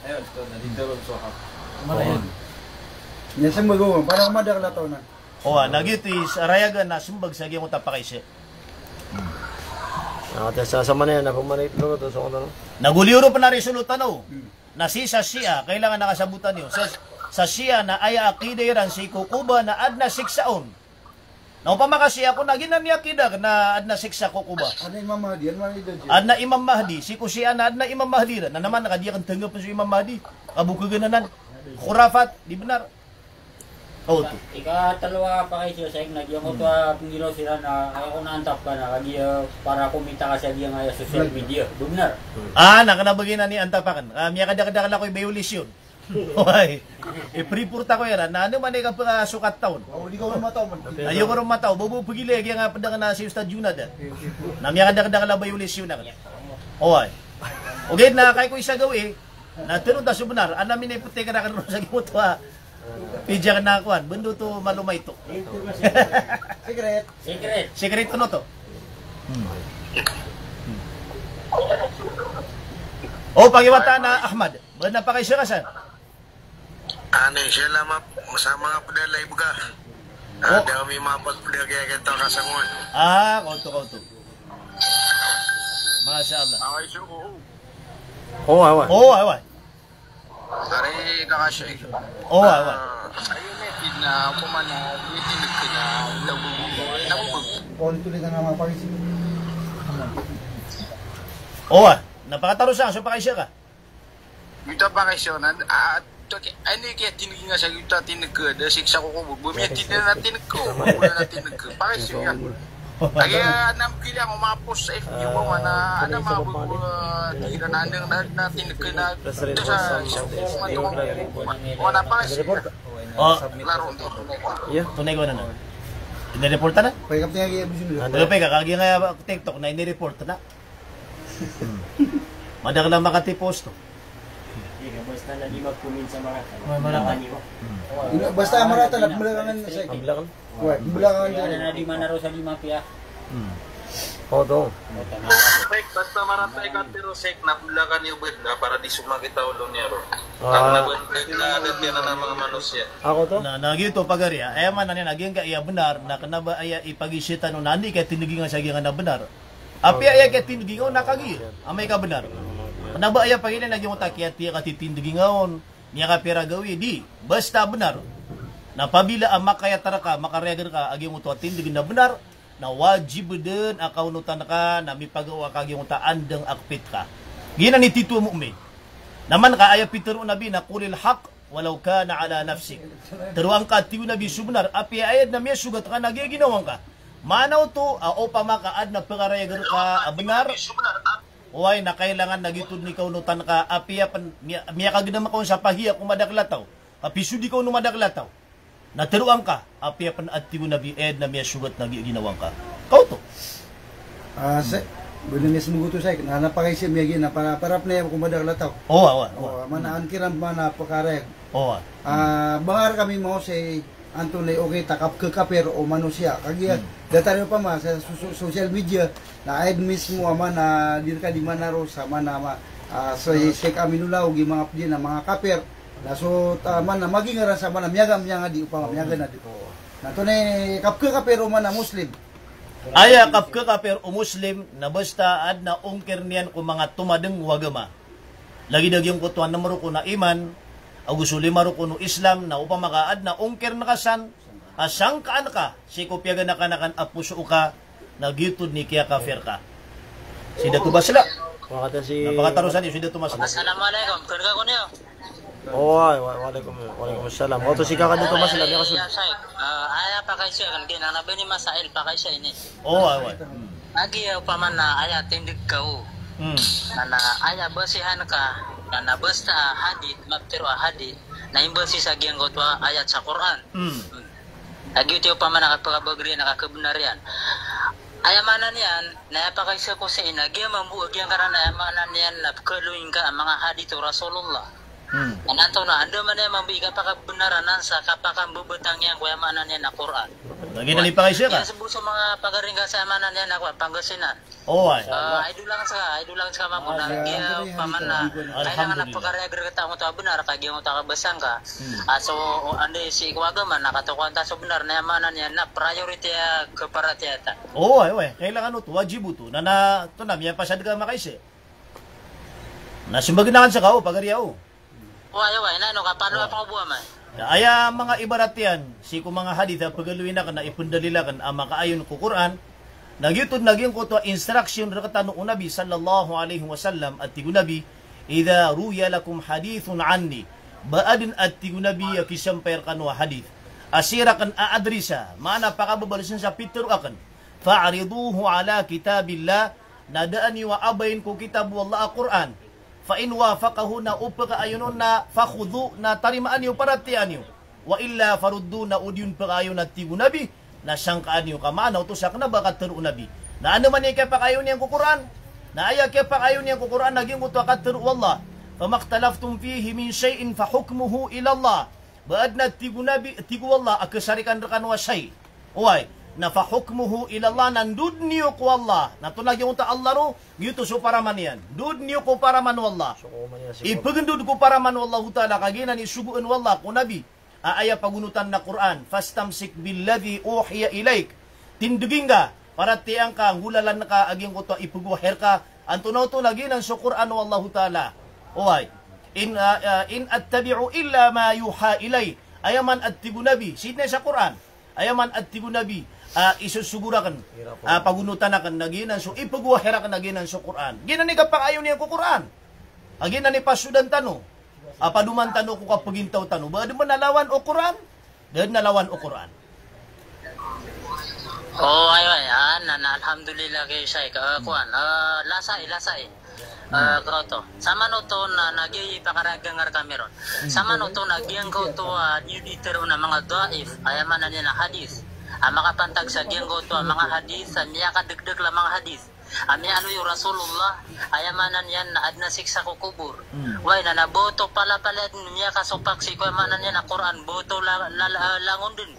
Niyan smbag o, para madakl a taw na. Oway, na giyoto i rayagan a smbag sa giyangkoto a pakaiza. Na, ati sa, sa maana iyan, na pamanay ito, to, so, ano? Na goliyo ron pn a result tano. Hmm. Na sii sa Shia, kailangan a kasabotan iyo. Sa, sa Shia na aya akida iran sii ko Quba na adn a siksa on. Na opama ka Shia ako na giyanan i akida akn na adn a siksa ko Quba. Adn a Imam Mahdi, adn a Imam Mahdi. Sii ko Shia na adn a Imam Mahdi iran. Na naman ka di akn tanggapn so Imam Mahdi. Kabokhagan anan. Khurafat, di bnar. Oto. Ikatlo a pakaiza, say, na giyangkoto a pnggiraw siran na aya ko na antap ka na kagiya para kumita ka sa giyangkaya social media. Ba bnar? Ah, na kna ba giyanan i antap akn. Ah, miyakadakdakl ako i violation. Oway. Ipriport ako iran. Na ano man i kapakasokat taon. Ayo ko ron mataw. Ba bo pagilay, kaya nga ped aken a si Ustadh Junad, a. Na miyakadakdakl a violation aken. Oway. Ogaid na kay ko isa gawii, na tero ta so benar, ana minipetek raken ron sa gimoto a pidyak na kowan, bendo to malomay to. Secret. Secret. Secret to no to. Hmm. O, pagiwata na Ahmad. Ba na pakaisa ka san? Ani, siya lama sa manga peda live ka. Ah, da kami mapagpeda kaya kita kasanguan. Ah, kauto, kauto. Masha Allah. Away, so, oo. Oo, away. Oo, away. Ari, kakasya. Oo, away. Ah, ayun, eh, di na, umpama na, di, di, di, na, nabubog, nabubog. Oo, ah. Na pakatarosan, so pakaisa ka. Giyoto a pakaisa nan, a, a, to ki, ani kaya tinegi nga sa giyoto a tineg ka, da siksa ko ko, bo, bo, miya tineg na tineg ko, bo, bo na tineg ko. Pakaisa ka. Agi, a, nam kila ko mapos sa F B ko, mana, ana mabog, bo, a, tira na, na, na, na tineg ko na, to sa, sa, mana, pakaisa ka. O. Laro, to. Iya. Tunay ko na na. Ini-report na? Pwede ka, pwede ka, pwede ka, kagi nga TikTok na ini-report na. Hmm. Madakl a makatipost to. Iya, basta na di mag-comment sa marata. Marata. Marata. Hmm. Basta marata na belakangan sa. Belakangan. Wah, belakangan. Iya, na di manaro sa di mapiya. Hmm. Oo, to. Sek, basta marata i katero, sek, na belakangan iyo bed na para di sumakit a olo niyo ron. Ah. Na bed na, na, na, na, na, manga manusiya. Ako to? Na, na, giyoto, pagari, a. Aya maana niyan, a giyangkaya benar, na kena ba aya ipagisitan o na andi kaya tinegi nga sa giyangkaya benar. Apiya aya kiyatindegi nga on na kagiya amay ka benar. Kena ba aya pagilay na giyangkoto a kiyati-, katitindegi nga on, miyakapira gawii, di, basta benar. Na apabila a makayat reka, makarayag reka a giyangkoto a tindeg na benar, na wajib den a kaonotan ka na mipagawa ka giyangkoto a andang a kepit ka. Giyanan i titho a mu'min. Na man ka aya pitero o Nabi na qulil haqq walaw kana ala nafsik. Teroa ngka, tig o Nabi, so benar, apiya aya den a miyasogat ka na giya ginawa ngka. Maana oto a opama ka aden a pekarayag reka a benar, oway, na kailangan na giyoto den i kaonotan ka, apiya pen miya-, miyakagedam ka on sa pahiya ko madakel a taw, a pisodi ka on o madakel a taw. Na teroa ngka, apiya pen a tig o Nabi, aya den a miyasogat na giya ginawa ngka. Kaoto. Ah, se-, bena miyasemogoto sa, na, na pakaisa miyagiya na para, para pen aya ko madakel a taw. Owa, owa, owa. Owa, mana an kiran mana pekarayag. Owa. Ah, ba nga rekami maosay antonaa i okit a kapekekapir o manosiya. Kagiya, hmm, datar iyo opama sa so-, so-, social media, na aya den mismo a mana di reka di manaro sa mana ma-, ah, sa Sheikh Aminullah, ogaid manga ped iyan a manga kapir. Na so, ah, mana magingaran sa mana miyaga, miyangadi, opama miyaga na di. Na antonaa i kapekekapir o mana Muslim. Aya kapekekapir o Muslim, na basta aden a ongkir niyan ko manga tomadeng o agama. Lagid a giyangkoto a nem rokon a iman, ago so lima rokon o Islam, na opama ka aden a ongkir reka san, a sangkaan ka sii ko piyaganakanakan a poso ka, na giyoto den i kiyakapir ka. Si Dato Basla. Wakatan si. Na pakatarosan iyo si Dato Basla. Assalamualaikum. Ken ka ko niyo? Oh, wa, wa alaikum, wa alaikum assalam. Oto si Kaka Dato Basla, miyakasold. Ya, Sheikh. Ah, aya pakaisa aken, giyanan a ba ini masail pakaisa ini. Oh, wa, wa. Hmm. Agi, opama na aya tindeg ka o. Hmm. Na, na aya basihan ka, na, na basta hadith, mapetero a hadith, na imbasi sa giyangkoto a ayat sa Quran. Hmm. Hmm. Agi oto opama na kapekabagr iyan, na kakebenar iyan. Aya maana niyan, na aya pakaisa ko sii na giya mambo a giyangkanan, aya maana niyan na pekaloyin ka a manga hadith o Rasulullah. Hmm. Antonaa, anda man aya mambo i kapakabenar anan sa kapakambebetang iyan ko aya maana niyan a Quran. Lagid a ipakaisa ka. Iya, sebo sa manga pagari ngka sa aya maana niyan a kowan, Pangasinan. Oh, ay. Ah, idol lang sa, idol lang sa mambo na, ah, giya, opama na, alhamdulillah, kailangan a pekarayag reka angkoto a benar, ka giyangkoto a kabasa ngka. Hmm. Ah, so, o, anda sii ko agama na katokawan ta so benar, na aya maana niyan na priority a keparatiyayaan ta. Oh, ay, ay. Kailangan oto, wajib oto. Na, na, oto na, miyapasad ka makaisa. Na sembag aken seka o, pagari aw. Oway, oway, na ino ka, paano a pangobowaan? Na aya manga ibarat iyan sii ko manga hadith a pegaloyin aken na ipendalil aken a makaayon ko Quran, na giyoto den a giyangkoto a instruction rektano o Nabi sallallahu alaihi wasallam, a tig o Nabi, "Idha ruwiya lakum hadithun anni." Ba aden, a tig o Nabi, a kisampay rekano a hadith a sii raken a adrisa, maana pakababalesen sa pitero aken, "fa'riduhu ala kitabillah," na daan iyo a abayen ko kitab o Allah a Quran. Fa in wafaqahu, na o pkaayon on na, fakhudhu, na tarimaan iyo, paratiyayaan iyo. Wa illa farudduh, na o di on pkaayon, a tig o Nabi, na sangkaan iyo. Ka maana oto sa kna ba katharo o Nabi. Na andamanaya i kiyapakaayon iyan ko Qur'an. Na aya kiyapakaayon iyan ko Qur'an na giyangkoto a katharo o Allah. Fama ikhtalaftum fihi min shay'in fa hukmuhu ila Allah. Ba adn a tig o Nabi, tig o Allah, a khasarikan rkano a shay'. Oway, na fa hukmuhu ila Allah, na ndod niyo ko Allah. Na antonaa giyangkoto a Allah ron, giyoto so paraman iyan. Ndod niyo ko paraman o Allah. Ipgndod ko paraman o Allahu Ta'ala, ka giyanan i sogoan o Allah ko Nabi a aya pagonotan na Qur'an. Fastamsik billadhi uhiya ilaik. Tindgi ngka, paratiyayaan ka, nggolalan ka a giyangkoto a ipgwahi rka. Antonaa oto? Na giyanan so Qur'an o Allahu Ta'ala. Oway. In, ah, ah, in attabi'u illa ma yuha ilay. Aya man a tig o Nabi, sii dn sa Qur'an. Aya man a tig o Nabi, ah, isosogo rakn, ah, pagonotan akn, na giyanan so ipgwahi rakn, na giyanan so Qur'an. Giyanan i kapakaayon iyan ko Qur'an. A giyanan i pasodan tano. A padoman tano ko kapagintaw tano. Ba adn pn a lawan o Qur'an? Da dn a lawan o Qur'an. O, ay, ay, ah, na, na, alhamdulillah kay Shaykh, ah, kuwan, ah, lasai, lasai. Ah, kaoto. Samanoto na, na giya i pakaragang rkami ron. Samanoto na giyangkoto a niyo di tharoon a manga dhaif, aya maana niyan na hadith. A makapantag sa giyangkoto a manga hadith, a miyakadakdakl a manga hadith. A miyaaloy o Rasulullah, aya maana niyan na adn a siksa ko kobor. Oway, na, na ba oto palapalaya dn miyakasopak sii ko, aya maana niyan na Qur'an, ba oto la-, la-, la-, langon dn.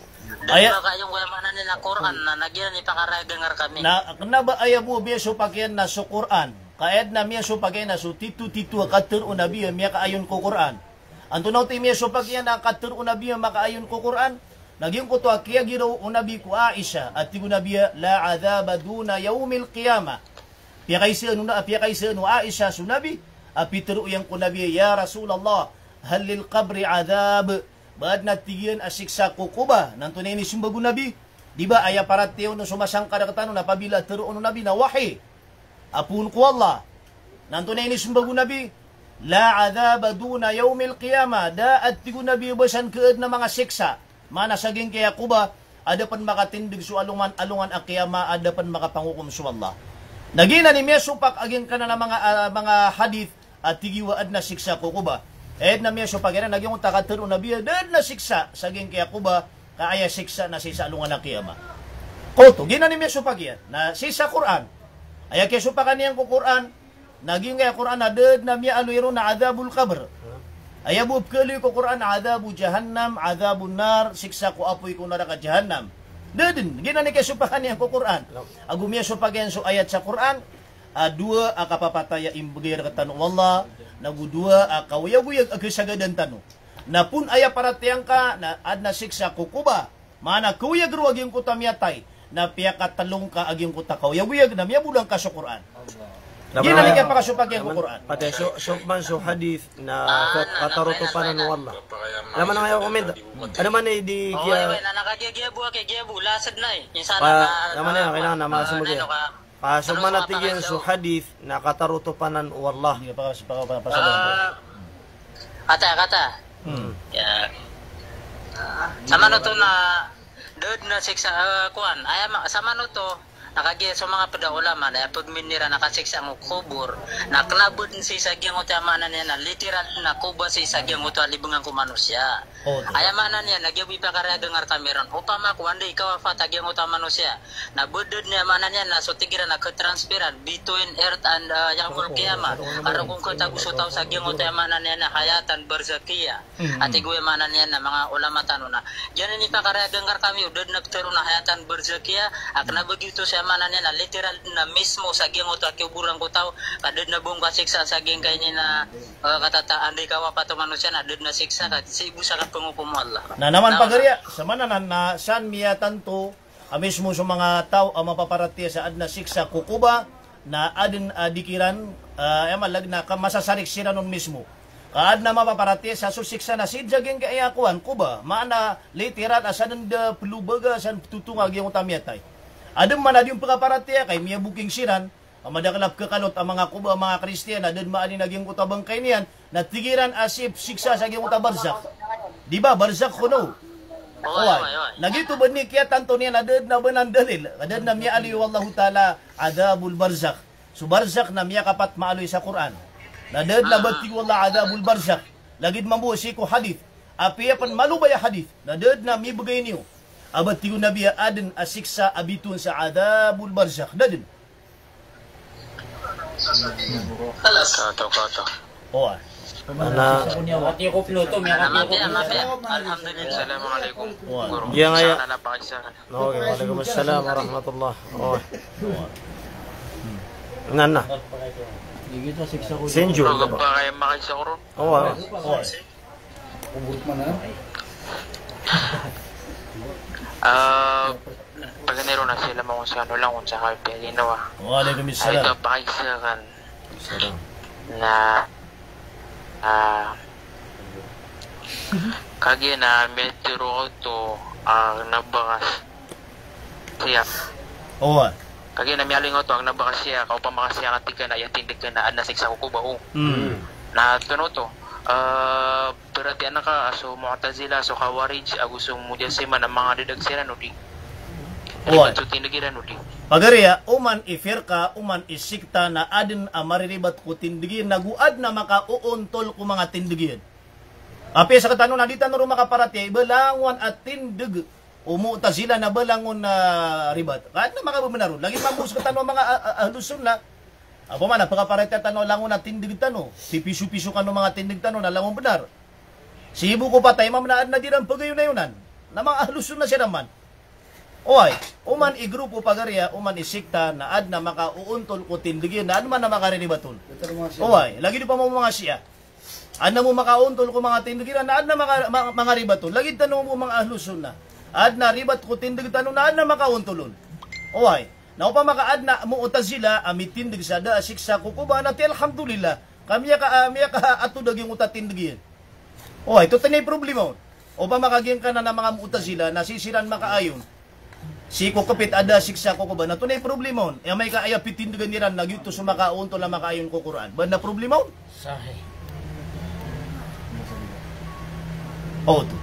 Da dn makaayon ko, aya maana niyan na Qur'an, na, na giyanan i pakaragang rkami. Na kna ba aya bo a miyasopak iyan na so Qur'an. Ka aya dn a miyasopak iyan na so titotito a katharo o Nabi a miyakaayon ko Qur'an. Antonaa oto i miyasopak iyan a katharo o Nabi a makaayon ko Qur'an? Na giyangkoto a kiyagiraw o Nabi ko Aisha, a tig o Nabi a, "La adhaba duna yawmil qiyamah." Piyakaisa o na, piyakaisa o Aisha so Nabi, a pitharo iyan ko Nabi a, "Ya Rasulallah, hal lil qabri adhab?" Ba adn a tig iyan a siksa ko koba? Na antonaa i inismbag o Nabi? Di ba aya paratiyaya on so masangka rktano na apabila tharoon o Nabi na wahi a poon ko Allah. Na antonaa i inismbag o Nabi? "La adhaba duna yawmil qiyamah." Da a tig o Nabi a ba san kna a manga siksa. Maana sa giyangkaya koba a da pn makatindg so alongan, alongan a qiyamah a da pn makapangokom so Allah. Na giyanan i miyasopak a giyangkanan a manga, ah, manga hadith a tig iyo a adn a siksa ko koba. Aya dn a miyasopak iyan na giyangkoto a katharo o Nabi a da dn a siksa sa giyangkaya koba, ka aya siksa na sii sa alongan a qiyamah. Kaoto, giyanan i miyasopak iyan na sii sa Qur'an. Aya kiyasopakan iyan ko Qur'an, na giyangkaya Qur'an a da dn a miyaaloy ron a adhabul qabr. Aya bo a pkhaaloy ko Qur'an a adhabu jahannam, adhabun nar, siksa ko apoy ko naraka jahannam. Da dn, giyanan i kiyasopakan iyan ko Qur'an. Ago miyasopak iyan so ayat sa Qur'an, a dowa a kapapatay a imbgay rktano o Allah, nago dowa a kaoyagoyag a khasagadan tano. Na poon aya paratiyayaan ka na adn a siksa ko koba. Maana kaoyag roo a giyangkoto a miyatay, na piyakatlo ngka a giyangkoto a kaoyagoyag na miyabolong ka so Qur'an. Giyanan i kiyapakasopak iyan ko Qur'an. Pati so, so man so hadith na ka-, katarotop anan o Allah. Laman angkaya comment. Andamanaya i di kiya, na, na kagiya, giya bo, kiya bo, lasad na eh. Insan, pa, laman angkaya, kailangan na masomog iyan. Ka so man a tig iyan so hadith na katarotop anan o Allah. Di ka pa, pa, pa, pa, pa, ah, kata, kata. Hmm. Ya. Samanoto na da dn a siksa, ah, kuwan. Aya ma-, samanoto na kagiya so manga pd a ulama na aya pagminiran a kasiksa ko kobor na kna ba dn sii sa giyangkoto a maana niyan na literal na koba sii sa giyangkoto a libngan ko manosiya. Aya maana niyan na giya bo i pakaragang rkami ron. Opama ko anda i kawafat a giyangkoto a manosiya, na ba da dn, aya maana niyan na so tig iran na khatransferan between earth and, ah, yawmul qiyamah. Ka roo kon khatago so taw sa giyangkoto, aya maana niyan na hayatan barzakhiyah. A tig o, aya maana niyan na manga ulama tano na giyanan i pakaragang rkami o da dn a ptharoon a hayatan barzakhiyah, a kna ba giyoto so, aya maana niyan na literal na mismo sa giyangkoto a kiyoboran ko taw, ka da dn a ba on kasiksa sa giyangkai ini na Eh, katata, anda i kawafat o manosiya na da dn a siksa ka sii bo sa kapangokom o Allah. Na naman pagariya, samanan na san miyatanto a mismo so manga taw a mapaparatiyaya sa adn a siksa ko koba, na adn a di kiran, ah, aya maana na ka masasarik siran on mismo. Ka adn a mapaparatiyaya sa so siksa na sii sa giyangkaya kowan, koba, maana literal a sadn da plobaga san ptotonga giyangkoto a miyatay. Adn man a di on pkaparatiyaya ka miyaboking siran, a madakl a pkhakalot a manga koba a manga Kristiyan a da dn maani na giyangkoto a bangkay niyan, na tig iran a sii psiksa sa giyangkoto a barzakh. Di ba, barzakh kono? Oway. Na giyoto ba dn i kiyatanto niyan a da dn a ba nan dalil, a da dn a miyaaloy o Allahu Ta'ala adhabul barzakh. So barzakh na miyakapat maaloy sa Qur'an. Na da dn a ba tig o Allah adhabul barzakh. Lagid mambo sii ko hadith. Apiya pn malo ba aya hadith. Na da dn a mibgay niyo a ba tig o Nabi a adn a siksa a bitowan sa adhabul barzakh. Da dn. Kato, kato. Oway. Ana. Miyakatikop no to, miyakatikop no to. Alhamdulillah. Assalamu alaikum, Guru. Iya, ngaya. Sana na pakisa. Okay, wa alaikum assalam wa rahmatullah. Oway. Nana. Senju. Oway. Oway. Ah, paganay ron a sila mangosano langon sa kalpiyaginawa. Wa alaikum assalam. Ay, ito, pakisa kan. Salam. Na, ah, kagiya na miyatero oto, ah, na bakas siya. Oway. Kagiya na miyalingaw oto, ah, na bakas siya, ka opama ka siya ka tig ka na aya tindg ka na adn a siksa ko koba, o. Mm. Na tono oto, ah, Paratiyayaan ka a so Mu'tazilah, so Khawarij, ago so Mujassimah na manga dadag siran odi. Oway. Ribat so tindg iran odi. Pagari a, oman i firqa, oman i sikta na adn a mariribat ko tindg iyan, nago adn a makaoontol ko manga tindg iyan. Apiya sktano na di tano ron makaparatiyaya i ba langon a tindg o Mu'tazilah na ba langon a ribat. Ka adn a makabenar on. Lagid mambo sktano a manga a-, a-, Ahlus Sunnah. Opama na pkaparatiyaya tano langon a tindg tano, pipisopiso kano manga tindg tano na langon bnar. Sii bo ko patay mambo na adn a di ran pagayonayonan. Na manga Ahlus Sunnah siran man. Oway, oman i grupo pagari a, oman i sikta na adn a makaoontol ko tindg iyan, na adn man a makariribat on. Oway, lagid opama o manga Shia. Adn a mambo makaoontol ko manga tindg iran, na adn a manga, ma-, manga ribat on. Lagid tano mambo manga Ahlus Sunnah. Adn a ribat ko tindg tano, na adn a makaoontol on. Oway. Na opama ka adn a Mu'tazilah a mitindg sa da a siksa ko koba, na tig iyan alhamdulillah. Ka miyaka, ah, miyakaatod a giyangkoto a tindg iyan. Oway, tonaa i problema on? Opama ka giyangkanan a manga Mu'tazilah, na sii siran makaayon sii ko kpit a da a siksa ko koba, na tonaa i problema on? Aya amay ka aya pitindgan iran na giyoto so makaoontol a makaayon ko Qur'an. Ba adn a problema on? Sahih. Oto.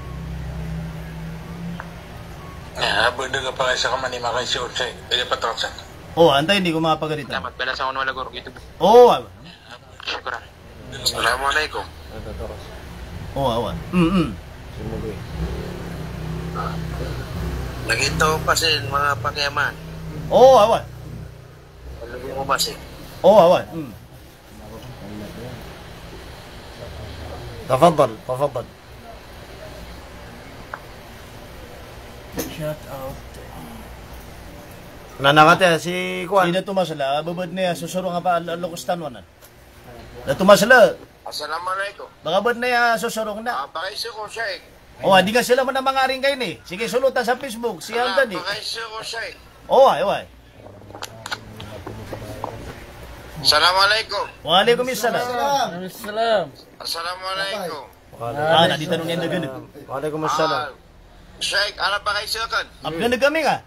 Ah, ba dn a pakaiza ka man i makaisa on, Shaykh. Aya patraksan. O, antaa ini ko manga pagari tano. Salamat, balasan ko na wala guru, giyoto. O, awa. Shukran. Assalamu alaikum. O, awa. Mm, mm. Lagid o pasin, manga pakiyaman. O, awa. Lagid o pasin. O, awa. Mm. Tafaddal, tafaddal. Shout out. Na, na, kati, si kuwan. Si Dato Masla, ba badn iyan a sosorong a pa, lo-, lokes tano anan. Dato Masla. Assalamu alaikum. Baka badn iyan a sosorong na. Ah, pakaiza ko, Shaykh. O, di ka sila man a manga ringka ini. Sige, solo ta sa Facebook, si Hamdan. Pakaiza ko, Shaykh. Oway, oway. Assalamu alaikum. Wa alaikum assalam. Wa alaikum assalam. Assalamu alaikum. Ah, na di tano niyan dagdag. Wa alaikum assalam. Ah, Shaykh, ana pakaiza akn. Apn dagdag ami ka?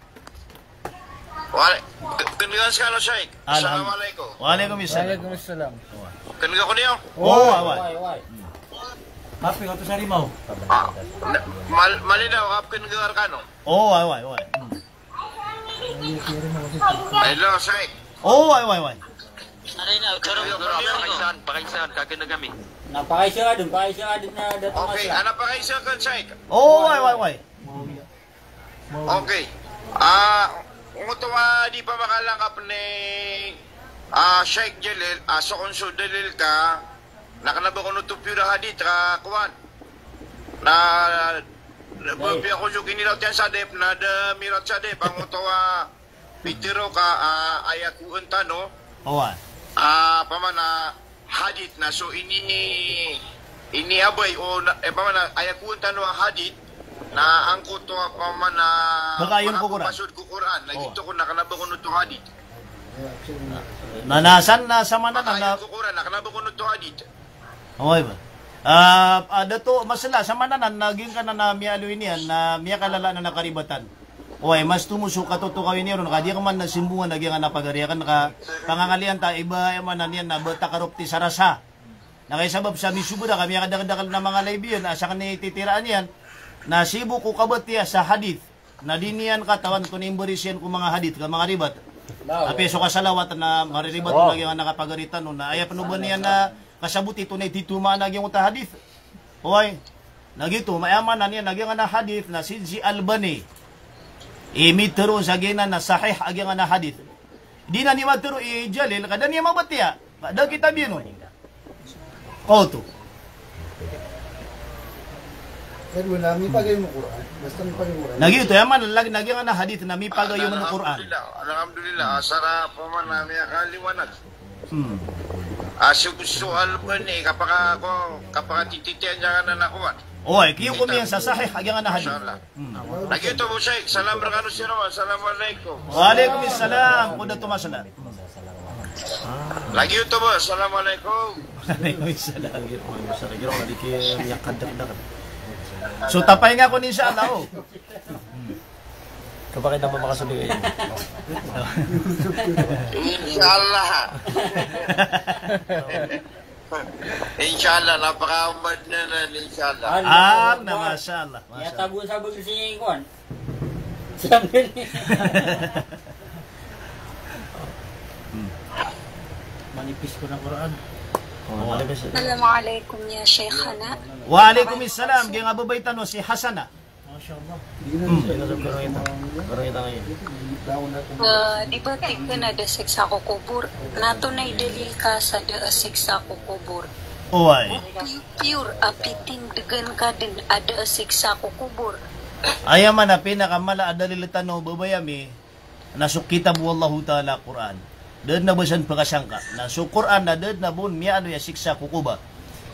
Wa alai-, k-, kndgan skano, Shaykh. Alham-, Assalamu alaikum. Wa alaikum assalam. Wa alaikum assalam. Kndgan ko niyo? O, awa. Awa, awa. Kapi ko to sa rimaw. Ah, na, mal-, malinaw, kap kndgan kano? O, awa, awa. Hmm. Hello, Shaykh. O, awa, awa. Pakaiza, pakaiza, kagiya na kami. Na pakaiza dn, pakaiza dn na Dato Masla. Okay, ana pakaiza akn, Shaykh. O, awa, awa. Okay. Ah, oto a di pamakalangkap ni, ah, Shaykh Jalil, ah, so kon so dalil ka, na kna ba kon oto pure hadith ka, kuwan. Na, na, ba piya ko so kinilawt iyan sa dep, na da mirat sa dep, ang oto a Pitharo ka, ah, aya kowan tano. Oway. Ah, pamana hadith na so ini, ini abay o na, eh, pamana aya kowan tano a hadith na angkoto a pamana makaayon ko Qur'an. Pasod ko Qur'an. Lagi to ko na kna ba kon oto hadith. Na, na san na samana na, na makaayon ko Qur'an, na kna ba kon oto hadith. Oway ba? Ah, ah, Dato Masla, samana nan na giyangkanan a miyaaloy niyan na miyakalala anan a karibatan. Oway, mas tomo so katotokawi niyan ron, ka di ka man na simbongan a giyangkanan a pagari akn ka pangangalian ta i ba aya maana niyan na ba takarop ti sarasa. Na kay sabap sa misobra ka miyakadakldakl na manga live iyan, a sakn i titiraan iyan, na sii bo ko kabatiya sa hadith. Na di niyan katawan ko na imbaris iyan ko manga hadith ka manga ribat. Apiya so kasalawat na mariribat o lagid a kapagari tano na aya pn o ba niyan na Kasaboti tonay tito maana giyangkoto a hadith. Oway. Na giyoto, maya maana niyan a giyangkanan a hadith na si, si Albani i mitharo sa giyanan a sahih a giyangkanan a hadith. Di na niyan matharo i Jalil, ka da niyan mabatiya. Ka da kitab iyan on. Kaoto. Pero na mipagayon o Qur'an. Basta mipagayon o Qur'an. Na giyoto, aya maana lagid a giyangkanan a hadith na mipagayon o Qur'an. Alhamdulillah. Alhamdulillah. Asar a pman a miyakaliwanag. Hmm. A so, so Albani, kapaka-, ko, kapakatititiyan iyan anan a Qur'an. Oway, kiyokom iyan sa sahih a giyangkanan a hadith. Inshallah. Hmm. Na giyoto bo, Sheikh. Salam rkano sii. Assalamu alaikum. Wa alaikum salam. Koda to masala. Na giyoto bo. Assalamu alaikum. Wa alaikum salam. Wa alaikum salam. Giro, di ki miyakadakdak. So, tapay nga kon, inshallah, o. Kapakay na makasold kagiya. Inshallah. Inshallah, napakaomad na nan, inshallah. Ah, na, mashallah, mashallah. Iyatago sa bagay si Kwan. Sabi ni. Manipis ko na Qur'an. O, manipis. Assalamu alaikum ya Shaykhana. Wa alaikum salam. Giyangkai a babay tano si Hasana. Masha Allah. Hmm. Di ba tig ka na da siksa ko kobor? Na antonaa i dalil ka sa da a siksa ko kobor? Oway. Pi-, pure a pitindgan ka dn a da a siksa ko kobor. Aya maana a pinakamala a dalil tano, babay ami, na so kitab o Allahu Ta'ala, Qur'an. Da dn a ba san pkasangka. Na so Qur'an na da dn a ba on miyaaloy a siksa ko kobor.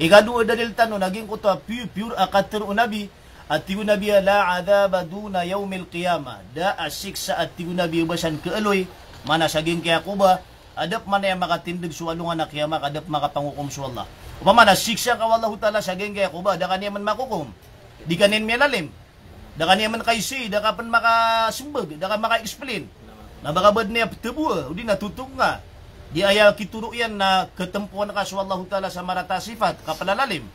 Ikadowa a dalil tano na giyangkoto a pure, pure a katharo o Nabi, a tig o Nabi a, "La adhaba duna yawmil qiyamah." Da a siksa a tig o Nabi a ba san kaaloy, maana sa giyangkaya kobor, a da pman aya makatindg so alongan a qiyamah, ka da pman makapangokom so Allah. Opama na siksa ka o Allahu Ta'ala sa giyangkaya kobor, da ka niyan man makokom. Di ka niyan miyalalim. Da ka niyan man kaisi, da ka pn makasmbag, da ka maka-explain. Na ba ka ba dn aya pthabowa, odi na totongnga. Di aya kitoro iyan na khatampowan ka so Allahu Ta'ala sa marata a sifat, kaplalalim.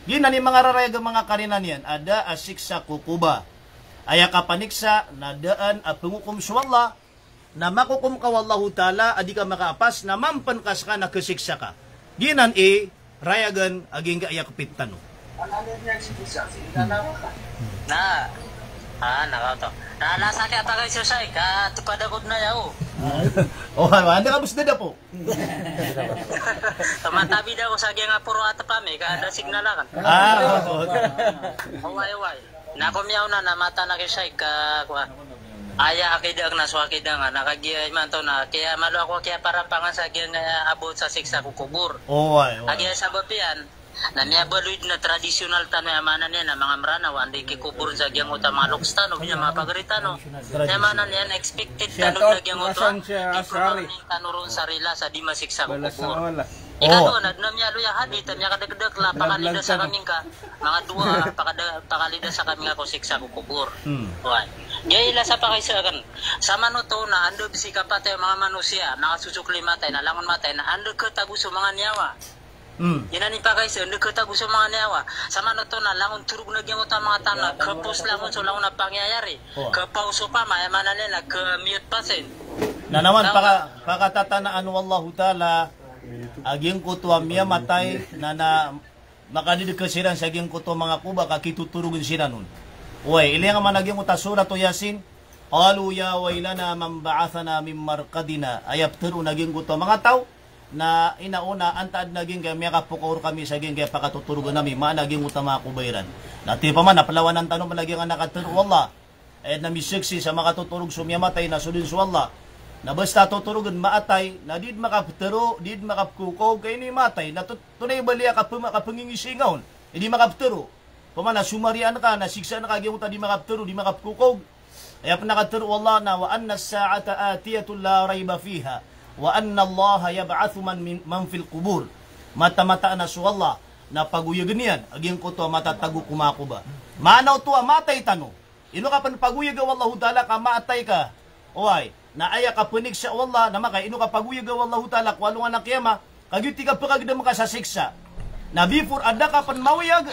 Giyanan i manga rarayag a manga karina niyan, a da a siksa ko kobor. Aya kapaniksa, na daan a pngokom so Allah, na makokom ka o Allahu Ta'ala a di ka makaapas, na mampn ka ska na khasiksa ka. Giyanan i rayagan a giyangkaya kpit tano. Na, ah, na kaoto. Na, na sakit a tagay so Shaykh, ka topad ako dn aya, o. O, ano, ano ka, boss, dada po? Matabi da ako sa giyangkai a poro a tepami, ka da signal aken. Ah, oo. Oway, oway. Na ko miyaona na mataan aki, Shaykh, ka, kowa. Aya akida ak na so akida nga, na kagiya imanto na, kiya malo ako kiyaparampangan sa giyangkai a about sa siksa ko kobor. Oway, oway. Kagiya sabap iyan, na miyabaloy dn a tradisyonal tano, aya maana niyan na manga Mranaw, anda i kikobor sa giyangkoto a manga loks tano, odi na manga pagari tano. Aya maana niyan, expected tano na giyangkoto a di pamangnin tano ron sa rila sa di masiksa ko kobor. Ikadowa na, dn a miyaaloy a hadith a miyakadakdakl a pakalidasa kami ngka, manga dowa a pakada-, pakalidasa kami ngka ko siksa ko kobor. Hmm. Oway. Giya i lasa pakaiza aken. Samanoto na anda bs i kapatay o manga manosiya, na kasosokli matay, na langon matay, na anda khatago so manga niyawa. Hmm. Giyanan i pakaiza, anda khatago so manga niyawa. Samanoto na langon torog na giyangkoto a manga taw na khapos langon so langon a pangiyayari. Oway. Khapaos opama, aya maana niyan na khamiyot pasin. Na naman, paka-, pakatatanaan o Allahu Ta'ala a giyangkoto a miyamatay na, na makadidka siran sa giyangkoto a manga kobor ka kitotorogn siran on. Oway, ilaya ngka man a giyangkoto a surat o Yasin, "Qalu ya waylana man ba'athana min marqadina." Aya ptharoon a giyangkoto a manga taw na ino on a antaa dn a giyangkaya miyakapokaw rkami sa giyangkaya pakatotorogn ami, maana a giyangkoto a manga kobor iran. Na tig iyan pman a plawanan tano pn a giyangkanan a katharo o Allah. Aya dn a misaksi sa makatotorog so miyamatay na so dn so Allah. Na basta totorogn maatay, na di dn makaptharo, di dn makapkokog, ka ino i maatay, na to-, tonaa i bali a kapma-, kapngingisinga on. Di makaptharo. Opama na somarian ka, na siksaan ka giyangkoto a di makaptharo, di makapkokog. Aya pn a katharo o Allah na, "Wa annas sa'ata atiyatun la rayba fiha, wa annallaha yab'athu man min, man fil qubur." Mata-mataan a so Allah na pagoyagn iyan a giyangkoto a matatago ko manga kobor. Maana oto a maatay tano. Ino ka pn pagoyaga o Allahu Ta'ala ka maatay ka? Oway, na aya kapaniksa o Allah, na makay ino ka pagoyaga o Allahu Ta'ala ko alongan a qiyamah, ka giyoto i kapakagdam ka sa siksa. Na before a da ka pn maoyag,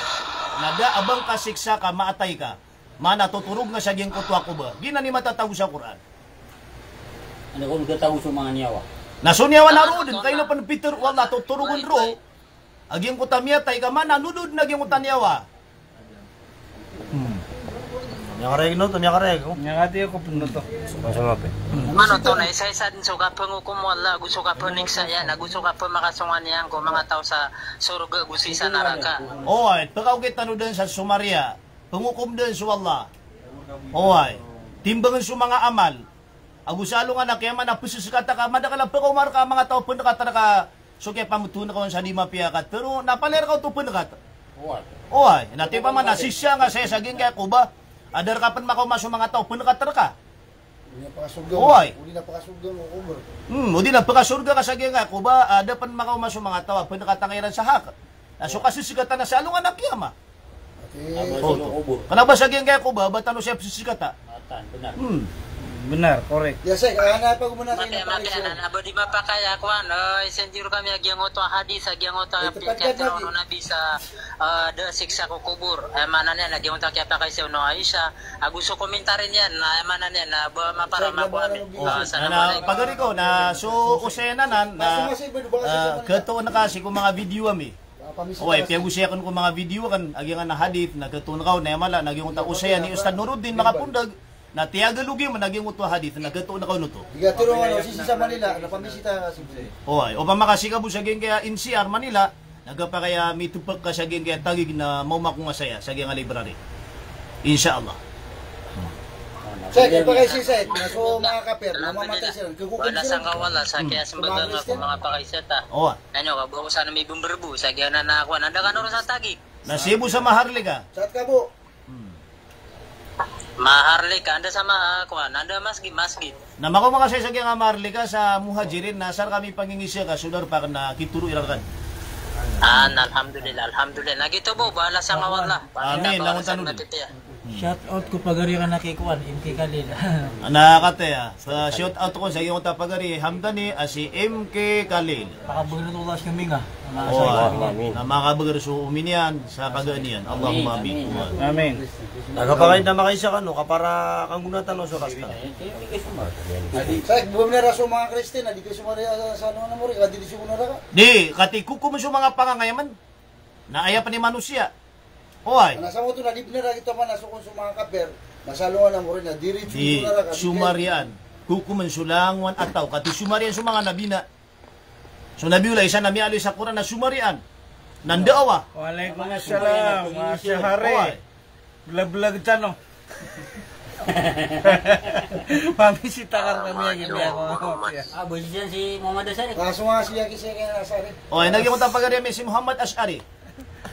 na da a ba ngka siksa ka maatay ka. Maana totorog ngka sa giyangkoto a kobor. Giyanan i matatago sa Qur'an. Anda kon khatago so manga niyawa? Na so niyawa na roo dn, ka ino pn pitharo o Allah, totorogn roo. A giyangkoto a miyatay ka mananodod na giyangkoto a niyawa. Hmm. Miyakareg no to, miyakareg, oh. Miyakati ako pn oto. Sama-sama, pe. Mano to na isa-isa dn so kapngokom o Allah, ago so kapniksa iyan, ago so kapmakasongan iyan ko manga taw sa sorga ago sii sa naraka. Oway, pkaokit tano dn sa somariya, pngokom dn so Allah. Oway, timbangn so manga amal. Ago sa alongan a kiyama na pzkata ka, madakl a pkaoma rka a manga taw a pndkat rka so kiyapamtoon ka on sa di mapiya a katharo, na palaya rka oto pndkat. Oway. Oway, na tipaman na sisiyang ka saya sa giyangkaya koba, a da rka pn makaoma so manga taw a pndkat rka. Oway. Hmm, o di na pkasorga ka sa giyangkaya koba, a da pn makaoma so manga taw a pndkat angka iran sa hak. Na so kasisgatan na sa alongan a kiyama. Ati. Amal sa loob. Kna ba sa giyangkaya koba, ba tano siya pzkata. Matan, bnar. Hmm. Bnar, korek. Ya, Sek, ana pa gumana sa ino pa, Sek? Mati, mati, ana, na ba di mapakay a kowan, eh, i-send iyo rkami a giyangkoto a hadith, a giyangkoto a piyakataro o Nabi sa, eh, da siksa ko kobor. Eh, maana niyan, a giyangkoto a kiyapakay sa o Aisha, ago so komentary niyan, na, eh, maana niyan, na ba maparama ko ami. Sek, na ba, ah, assalamu alaikum. Pagari ko, na so osayan anan, na, eh, katoon ka sii ko manga video ami. Oway, piyagosay akn ko manga video akn, a giyangkanan a hadith, na katoon ka on, na aya mala, na giyangkoto a osayan i Ustadh Nuruddin Makapundag, na tiyagalogi man a giyangkoto a hadith, na katoon ka on oto. Oway, opama ka sii ka bo sa giyangkaya N C R Manila, na kapakay a mitpk ka sa giyangkaya tagig na maoma ko nga saya, sa giyangkaya library. Insha Allah. Sek, ipakay sii, Sek, na so manga kapir, na mamatay siran, khakokom siran. Wala sangka wala, sa kiyasmbag angka ko manga pakaisa ta. Oway. Ano ka, bo ko sana may bumberbo, sa giyanan a kowan, anda ka noro sa tagig? Na sii bo sa Maharlika. Saat ka bo? Hmm. Maharlika, anda sa ma-, kowan, anda masgit, masgit. Na makaoma ka saya sa giyangkaya Maharlika sa Muhajirin, na asar kami pangingisa ka, so darpa akn na kitoro iran rka. Ah, na, alhamdulillah, alhamdulillah. Na giyoto bo, bala sangka wala. Amin, langon tano dn. Shout out ko pagari ka na ki kowan, M K Khalil. Na kataya, sa shout out ko sa giyangkoto a pagari, Hamdani, a si M K Khalil. Pakabagr o Allah sa kami nga. Amin. Na makabagr so omi niyan sa kagaan iyan. Allahumma amin. Amin. Na kapakay na makaisa kano, kapara kanggonatan o so kasta. Sek, bo bnar a so manga Kristen, a di kayo somariya sa, sa ano na mori, a di di so gonara ka? Di, kati kokom so manga pangangayam an. Na aya pn i manosiya. Oway. Na sa oto na di bnar a giyoto man a so kon so manga kapir, na sa alongan a mori na diritso di somariyaan. Kokom so langowan a taw, kati somariyaan so manga nabi na. So Nabiullah Isa na miyaaloy sa Qur'an na somariyaan. Na ndao a. Wa alaikum assalam, Ash'ari. Oway. Blablag tano. Mamisita ka rkami a giyangkoto. Ah, bo siyan si Muhammad Ash'ari. Kaso nga siya ki Sheikh Ash'ari. O, ino giyangkoto a pagari ami si Muhammad Ash'ari.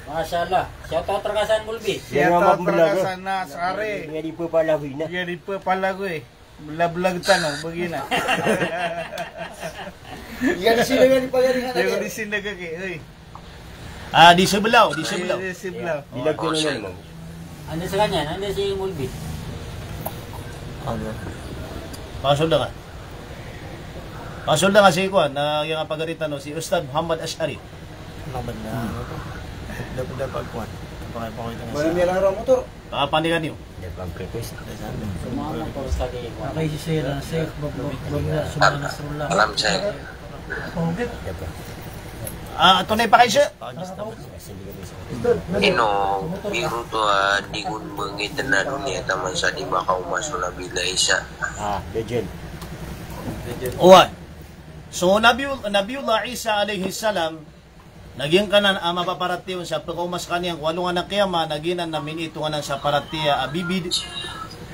Masha Allah. Shout out rka san, Mulbi. Shout out rka san Ash'ari. Iya di pepalagoy na. Iya di pepalagoy. Blablag tano, bagina. Iya di sila nga di pagari nga. Iya di sila nga ki, oy. Ah, di sebelaw, di sebelaw. Di sebelaw. Di lagi na naman. Anda sa kanya, anda si Mulbi? Ano? Pasold ka. Pasold ka si kuwan, na giyangkaya pagari tano, si Ustadh Muhammad Ash'ari. Ano ba na, ano to? Dapat, dapat kuwan. Pakipakita nga sa. Wala niya lang raw motor. Ah, pandikan iyo. Di ba, ang prequest? Sumama ko sa di. Okay, si Sir, ah, Sir, bab-, bab-, bab-, Sumana Nasrullah. Alam, Sir. Okay. Ah, ato na ipakay, Sir. Ino, biro to, ah, di ko mangitn a doniya taman sa di makaoma so Nabiullah Isa. Ah, Dajjal. Oway. So, Nabiul-, Nabiullah Isa alayhis salam, na giyangkanan a mapaparatiyaya on sa pkaoma skaniyan ko alongan a kiyama, na giyanan na miniitongan sa paratiyaya a bibid,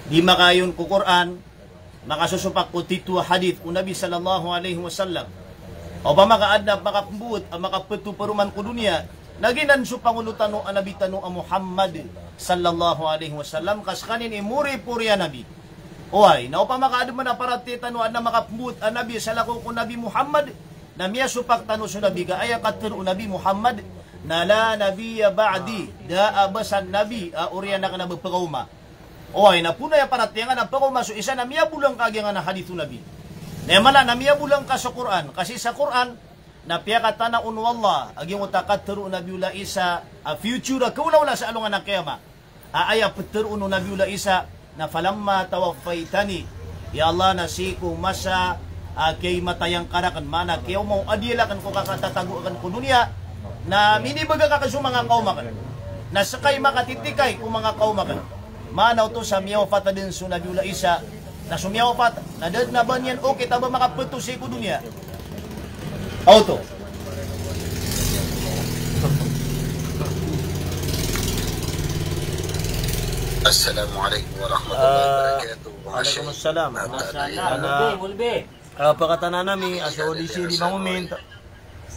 di makaayon ko Qur'an, makasosopak ko tito a hadith o Nabi sallallahu alayhi wasallam. Opama ka adn a makapmbowat a makapto paroman ko doniya, na giyanan so pangono tano a Nabi tano a Muhammad sallallahu alayhi wasallam, ka skaniyan i moripori a Nabi. Oway, na opama ka adn man a paratiyaya tano a adn a makapmbowat a Nabi sa lakaw ko Nabi Muhammad, na miyasopak tano so Nabi ka aya katharo o Nabi Muhammad na la nabiyya ba'di, da a ba sa Nabi a oriyan akn a ba pkaoma. Oway, na poon aya paratiyaya ngka na pkaoma so isa na miyabolong ka giyangkanan a hadith o Nabi. Na aya mala na miyabolong ka so Qur'an, ka sii sa Qur'an na piyakatanaon o Allah a giyangkoto a katharo o Nabiullah Isa a future a kawlawla sa alongan a kiyama. A aya ptharoon o Nabiullah Isa na, "Falamma tawaffaytani," ya Allah, na sii ko masa a kiyaimatayan ka rakn, maana kiyaoma o adiyal akn ko kakatatago akn ko doniya, Na minibgay ka ko so manga kaoma akn. Na ska i makatitikay ko manga kaoma akn. Maana oto sa miyawafat dn so Nabiullah Isa. Na so miyawafat, na da dn a ba niyan okit a ba makapto sii ko doniya. Oto. Assalamualaikum warahmatullahi wabarakatuh. Ah, waalaikumsalam. Masha Allah. Ana, ah, pkatanan ami, a so di sii di mangomint.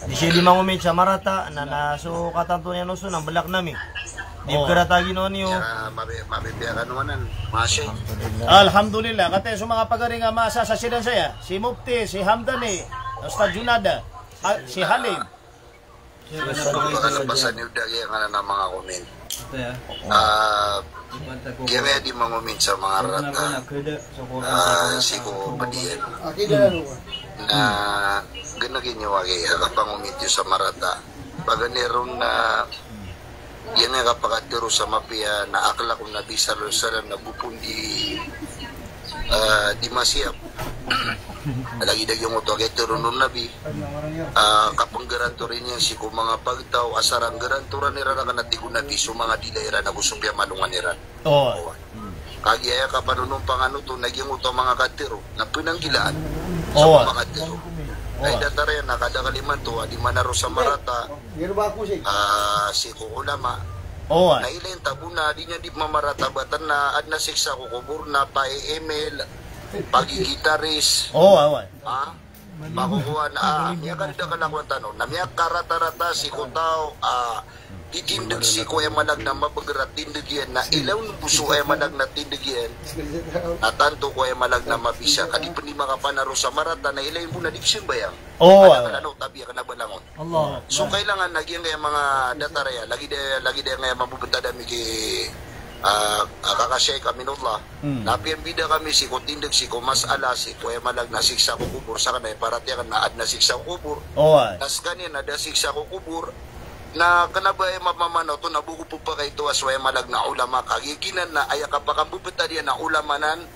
Di sii di mangomint sa marata, na, na so katanto niyan oto na mblak nami. Di pkharata ginawa niyo. Ya, mabi-, mabibiya ka naman, Masha. Alhamdulillah. Alhamdulillah. Kataya so manga pagari nga masa sa sidan saya. Si Mufti, si Hamdani, Ustadz Junada, ha-, si Halim. Pagkalapasan niyo da kaya nga na manga comment. Ah, kaya nga di mangomint sa manga rata. Ah, sii ko padiyan. Na, gana kini wagi, a kapangomint iyo sa marata. Paganay ron na, iyan nga kapakatharo sa mapiya na akhlaq o Nabi sallallahu alaihi wasallam na bo pn di, ah, di masiyap. Lagid a giyangkoto a katharo o Nabi, ah, kapnggarantoran iyan sii ko manga pagtaw, asar a nggarantoran iran rakn a tig o Nabi so manga dila iran ago so piyamalongan iran. Oh. Kagiya aya kapanonompangan oto na giyangkoto a manga katharo na pnanggilaan sa manga katharo. Ay datar iyan na kadakl imanto a di manaro sa marata, ah, sii ko ulama. Oh, ah. Na ilay tano na di niyan di mamarata batan na adn a siksa ko kobor na pa-E M L, pagigitaris. Oh, ah, ah. Pakokowan, ah, miyakadakl a kowan tano. Na miyakaratarata sii ko taw, ah, di tindg sii ko aya maana na mabagr a tindg iyan na ilay on bo so aya maana na tindg iyan. Na tanto ko aya maana na mabisa ka di pn di makapanaro sa marata na ilay on bo na di pzambayang. Oh, ah. Kadakl a tabiya kna ba langon. Allah. So, kailangan na giyangkaya manga datar aya, lagid a, lagid a giyangkaya mabobtad ami ki, ah, ah, kaka Sheikh Aminullah. Hmm. Na piyambida kami sii ko tindg sii ko masala sii ko aya maana na siksa ko kobor, sakn na aya paratiyaya akn na adn a siksa ko kobor. Oh, ah. Na skaniyan na da siksa ko kobor. Na kna ba aya mamamanaw oto na bo ko pphakaitowa so aya maana na ulama, kagiya giyanan na aya kapakambobtad iyan a ulama nan,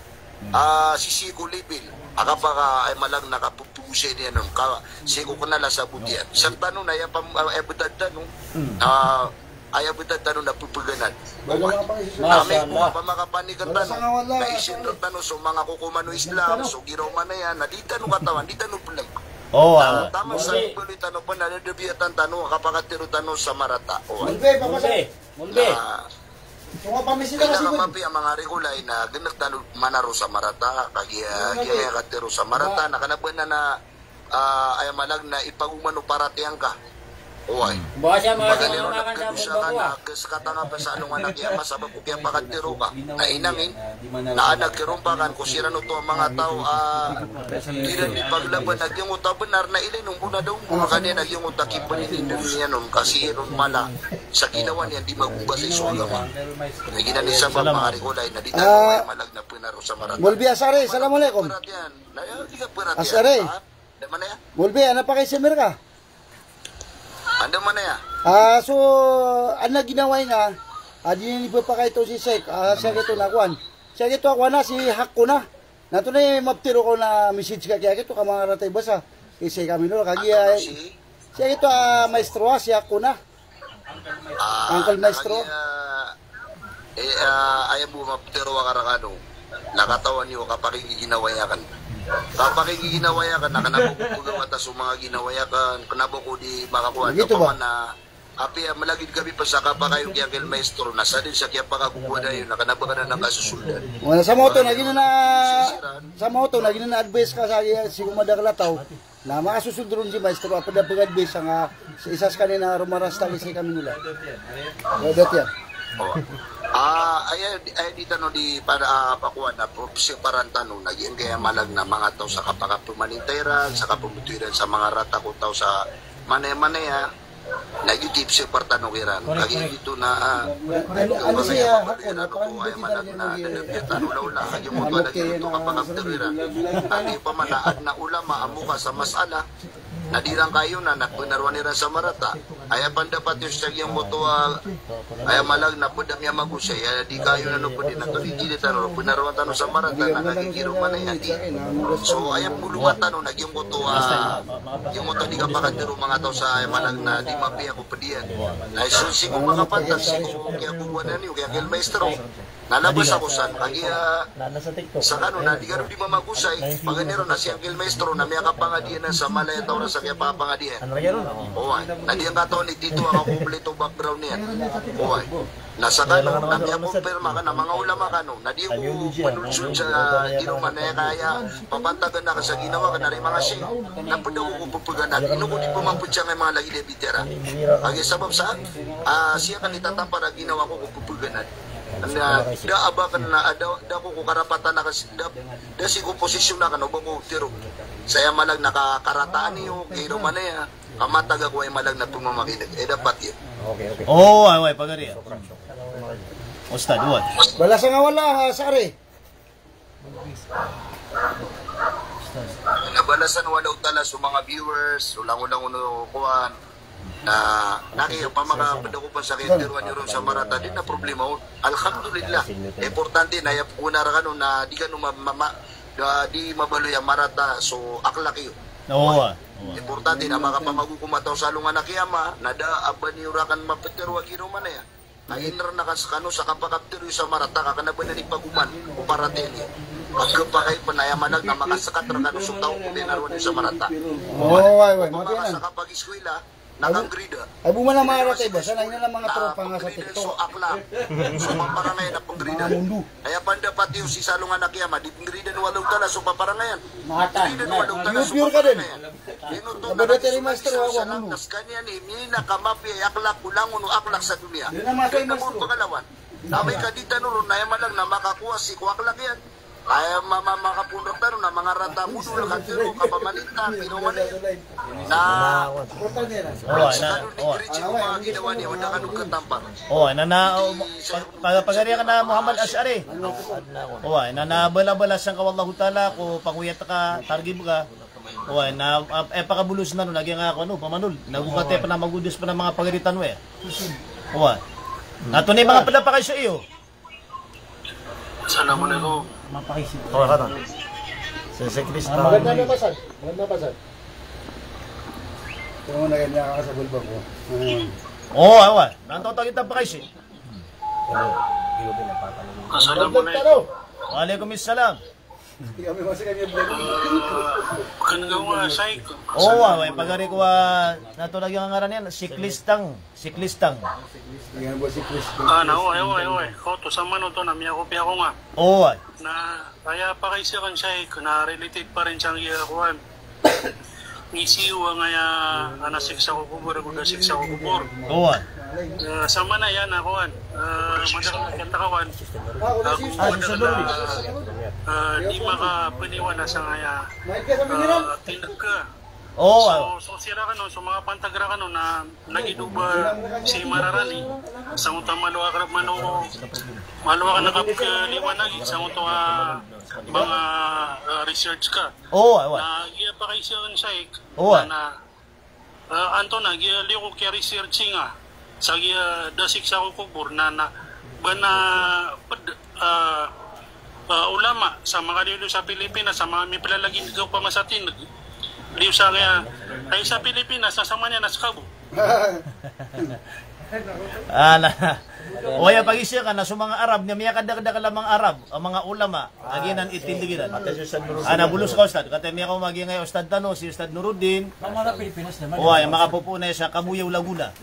ah, sii ko level a kapaka, aya maana na kapphagosay niyan on ka sii ko kna a sabot iyan. Sktano na aya pam-, aya btad tano. Hmm. Ah, aya btad tano na pphaganad. Masha Allah. Kami ko pamakapanik tano na isin rktano so manga kokoman o Islam, so giraw man aya na di tano katawan, di tano plag. Oh, ah. Taman sa baloy tano pn na da biyatan tano a kapakatharo tano sa marata. Oh. Mulbi, Papa Mulbi. Mulbi. Na, kailangan mapiya manga rikolay na gnak tano manaro sa marata, kagiya, giya katharo sa marata, na kna ba nan a, ah, aya maana na ipagomano paratiyaya ngka. Oway. Ba siya mga kailangan na kadosa ka na, kskata nga pn sa alongan a kiyama sabap ko kiyapakatharo ka. Na inangin, na anak kirompakan ko siran oto a manga taw a, ah, di ran di paglaban a giyangkoto a bnar na ilay on bo na da on bo makaniyan a giyangkoto a kipninind iyan on ka sii ron mala sa ginawa niyan di magobasay so agama. Na giyanan i sabap, manga rikolay, na di tano aya maana na pnaro sa marata. Mulbi Asari, assalamu alaikum. Asari. Mulbi, andamanaya? Anda man aya? Ah, so, anda ginawa nga, ah, di niyan di pphakaito si Sheikh, ah, siyakito na kowan. Siyakito a kowan na si Hakuna. Na antonaa i maptharo ko na message ka kiyakito ka manga rata i basa. Isay kami no, kagiya, siyakito a maestro a si Hakuna. Ah, Uncle Maestro. Kagiya, eh, ah, aya bo maptharo akn rkano. Na katawan iyo, kapakigiginawai akn. Kapakigiginawai akn, na kna ba ko pgawata so manga ginawai akn, kna ba ko di makakowa. Gioto ba? Apiya malagid kami pn sa kapakayo ki Uncle Maestro, na sadn sa kiyapakagogowa niyo, na kna ba ka nan kasosoldan. Wala, sa maoto na giyanan a, sa maoto na giyanan a advice ka sa, sii ko madakl a taw. Na makasosold ron si Maestro a pd a pag-advice nga sa isa skaniyan a romarasta ki Sheikh Aminullah. Oway, datiya. Oh. Ah, aya, aya di tano di para, ah, pakowan na, psiparan tano, na giyangkaya maana na manga taw sa kapakapmanitan iran, sa kapmbtowi iran sa manga rata ko taw sa manaya-manaya, na giyoto i psipar tano kiran. Kagiya giyoto na, ah, ano, ano siya, hako, na, aya maana na, na, na, na, tano lawla, kagiya mo to, na giyoto kapakaptharo iran. Kagiya opama na adn a ulama a moka sa masala, na di ran kayonan, na pnaroan iran sa marata. Aya pandapat iyo sa giyangkoto a, aya malag na pd a miyamagosay, aya di kayo na no pd na to di jili tano, pnaroan tano sa marata na kagigiroman aya di. So, aya pngolongan tano na giyangkoto a, giyangkoto a di kapakatero manga taw sa aya malag na di mapiya ko pd iyan. Na so sii ko makapantas, sii ko kiyabobowanan iyo, kiyakil maestro. Na labas ako san, kagiya sa kano, na di kano di mamagosay, paganay ron na si Uncle Maestro, na miyakapangadian sa mala i taw ran sa kiyapapangadian. Oway, na di angkatawan i tito a kakompleto background iyan. Oway. Na sa kano, na miyakompirma ka na manga ulama kano, na di ako manolsod sa giroman na aya kaya, papantagan ka sa ginawa ka na ri manga si, na pd ako ko pphaganad. Ino ko di pman pd sangkai manga lagid a bitiyara. Kagiya sabap sa, ah, sii akn i tatampar a ginawa ko ko pphaganad. Na da a ba akn na da, da ko ko karapatan a kas-, da, da sii ko posisyon akn o ba ko tero. Sa aya malag na ka-, karataan iyo, giroman aya, ka matag ako aya malag na pmamakineg. Eh, dapat iyo. Okay, okay. Oh, ay, ay, pagari, ah. Ustad, oway. Balasan nga wala, ha, sari. Na balasan o Allahu Ta'ala so manga viewers, so langolangon o kowan. Na, na kay, opama ka pd ako pn sa kainteroan iyo ron sa marata, di na problema on. Alhamdulillah. Importante na aya pkowaan rkano na di kano ma-, ma-, ma-, na di mabaloy a marata so akhlak iyo. Oo, ah. Oo. Importante na makapamagokom a taw sa alongan a kiyama, na da a ba niyo rakn maptero a giroman aya. Na inrn akn skano sa kapakaptero iyo sa marata ka kna ba niyan ipagoman o paratiyaya niyo. Pagkapakay pn aya malag na makasekat rkano so taw ko di narowan iyo sa marata. Oo, way, way. Opama ka sa kapagiskwila, na kanggrida. Ay, bo man a marata iba, sa na ina na manga tropa nga sa TikTok. So akhlak. So paparangayan na pnggrida. Manga mundo. Aya pandapat iyo sii sa alongan a kiyama, di pnggridan o Allahu Ta'ala so paparangayan. Pnggridan o Allahu Ta'ala so paparangayan. Ino oto na nagsulat sa landas kaniyan i minakamapiya i akhlak ko langon o akhlak sa doniya. Kna ba on pangalawan. Na amay ka di tano ron na aya malag na makakowa sii ko akhlak iyan. Aya ma-, ma-, makapoon rktano na manga rata modol, katero, kapamaninta, kinoman iyan. Na, oway, na, oway. Oway, na, na, o, pa-, pa-, pagari akn a Muhammad Ash'ari. Oway, na, na, bala-bala sangka o Allahu Ta'ala ko pangoyat ka, targib ka. Oway, na, ah, eh, pakabolos na ron, lagid nga ako, ano, pamanol. Na go kataya pn a magodos pn a manga pagari tano, eh. Oway. Na, antonaa i manga pd a pakaiza iyo? Assalamu alaikum. Oway, kata. Si, si Chris. Maganda na pasal. Maganda na pasal. Kung ano yan, nakakasabol ba ko? Hmm. Oo, awa. Nanto ta kita pakaiza. Assalamu alaikum. Wa alaikum assalam. Kami masih kami. Ah, kan gawa sa iko. Oo, awa. Pagari ko, ah, nato lagi ang ngaran yan, si Klistang. Si Klistang. Yan po si Klistang. Ah, na, oway, oway, oway. Ko, to sa mano to, na miyakopi ako nga. Oway. Na, aya pakaiza akn, Shaykh, na related pa rin sa iya, kuwan. Ngisi o angkaya a nasiksa ko kobor, ago da siksa ko kobor. Oway. Ah, sa mana yan, a, kuwan. Ah, madakl a katakawan. Ago madakl a, ah, di makapaniwala sangkaya, ah, tindg ka. Oo, so, so siran kano, so manga pantag rakano na lagid o ba si mararani, sangoto a malo akn, malo, malo akn kapkaliwanagi, sangoto a manga, ah, research ka. Oo, awa. Na giya pakaiza akn, Shaykh, oo, na, na, ah, antonaa giya liyo ko kiya-research nga sa giya da siksa ko kobor na, na, ba na pd, ah, ah, ulama sa manga liyo-liyo sa Pilipinas, sa manga miplalagid ko pama sa tindg. Liyo sa kaya, ay sa Pilipinas, na sa Manila, na sa Cabo. Ah, na. O aya pakaiza ka na so manga Arab, na miyakadakdakl a manga Arab, a manga ulama, a giyanan i tindg iran. Ah, na bolos ka, Ustad. Kataya miyakaoma giyangkaya Ustad tano, si Ustad Nuruddin. Oway, makapopoon aya sa Kabuyao, Laguna.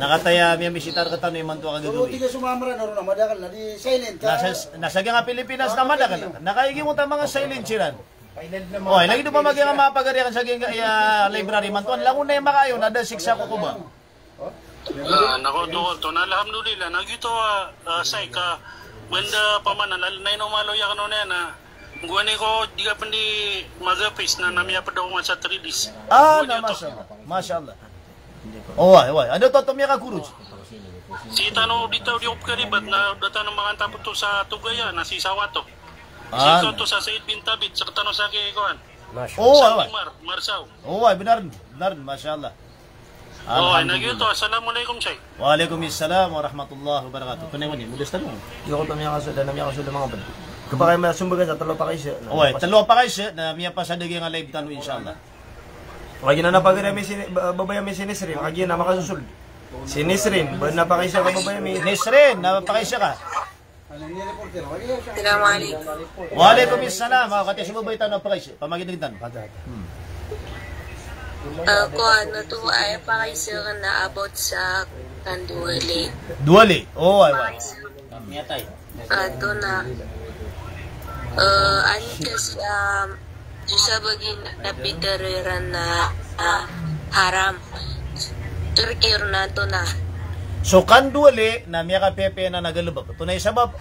Na kataya miyamisita rktano imanto a kagagawii. Na sa, na sa giyangkai Pilipinas na madakl. Na kagiya giyangkoto a manga silent siran. Oway, lagid o ba magiya nga mapagari akn sa giyangkaya library imanto, langon aya makaayon a da siksa ko kobor. Ah, na ko to, to na alhamdulillah, na giyoto a, ah, Shaykh, ka banda pamana lal na ino malo aya kano na, na gowani ko di ka pn di magapis na, na miyapd ako man sa three days. Ah, na masha Allah. Masha Allah. Oway, oway. Anda to, to miyakakoroj? Sii tano di taw di ko pkalibat na da tano makantap oto sa Tugaya na si Sawato. Ah. Sii oto sa Said bin Thabit, sktano sa ki, kuwan. Oway, oway. Sa Umar, Marsaw. Oway, bnar, bnar, masha Allah. Oh, ay, na giyoto. Assalamualaikum, Shay. Waalaikumsalam warahmatullahi wabarakatuh. Kanay wani, mudas tano. Iyo ko to miyakasold, na miyakasold a manga pd. Kapakay masombagan sa tlo a pakaiza. Oway, tlo a pakaiza na miyapasad a giyangkai a live tano, insha Allah. Kagiya na pagari ami si, ba-, babay ami si Nisrin, kagiya na makasosold. Si Nisrin, ba na pakaiza ka babay ami? Nisrin, na pakaiza ka? Assalamualaikum. Waalaikumsalam. Ah, katii so babay tano a pakaiza. Pamakineg tano. Hmm. Ah, ko ano to, ay pakaiza ka na about sa kanduwali. Duwali. Oh, ay, ay. Pakaiza. Ah, to na. Ah, ano kasi, um, Sabagi na pitharo iran na, ah, haram. Turki ron na to na. So kanduwali na miyakapiyapiya na galbk. Oto na i sabap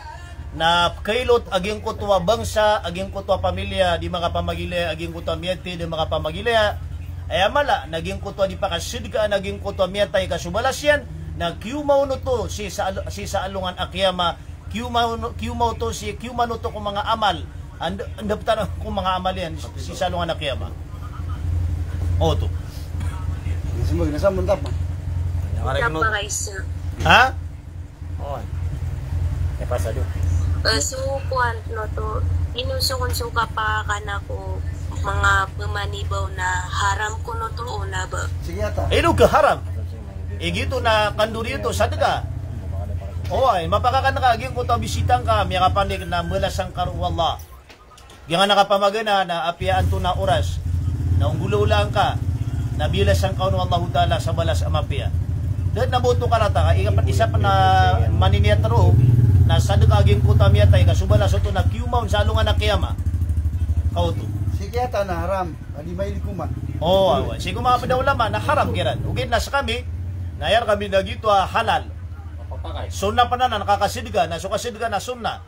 na pkailot a giyangkoto a bangsa, a giyangkoto a pamilya, di makapamagilaya, a giyangkoto a miyatay, di makapamagilaya. Aya mala na giyangkoto a di pakasadka a giyangkoto a miyatay ka so balas iyan na kiyomaw oto sii sa al-, sii sa alongan a kiyama. Kiyomaw, kiyomaw oto sii, kiyomaw oto ko manga amal. Anda, anda ptano ko manga amal iyan sii sa alongan a kiyama. Oto. Nasa mo, nasa mo, tapa. Tapa ka isa. Ha? Oy. Aya pasad o. Eh, so, kuwan, no, to, ino so kon so kapakakan ako manga pmanibaw na haram ko no to o na ba? Sige, ata. Ino ka haram? Igira oto na kandori oto, sadka. Oway, mapakakan ka, giyangkoto a bisita ngka, miyakapanik na mbalasan ka roo o Allah. Giyangkanan a kapamagana na apiya antonaa a oras na onggolawlaan ka, na biyalasan ka on o Allahu Ta'ala sa balas a mapiya. Da dn a ba oto karata ka, isa pn a maniniyat roo na sadka a giyangkoto a miyatay ka so balas oto na kiyomaw on sa alongan a kiyama. Ka oto. Sii kiyata na haram, a di mailikoman. Oh, awa. Sii ko manga pd a ulama na haram kiran. Ogaid na skami, na aya rkami na giyoto a halal. Sunnah pn anan ka kasadka, na so kasadka na sunnah.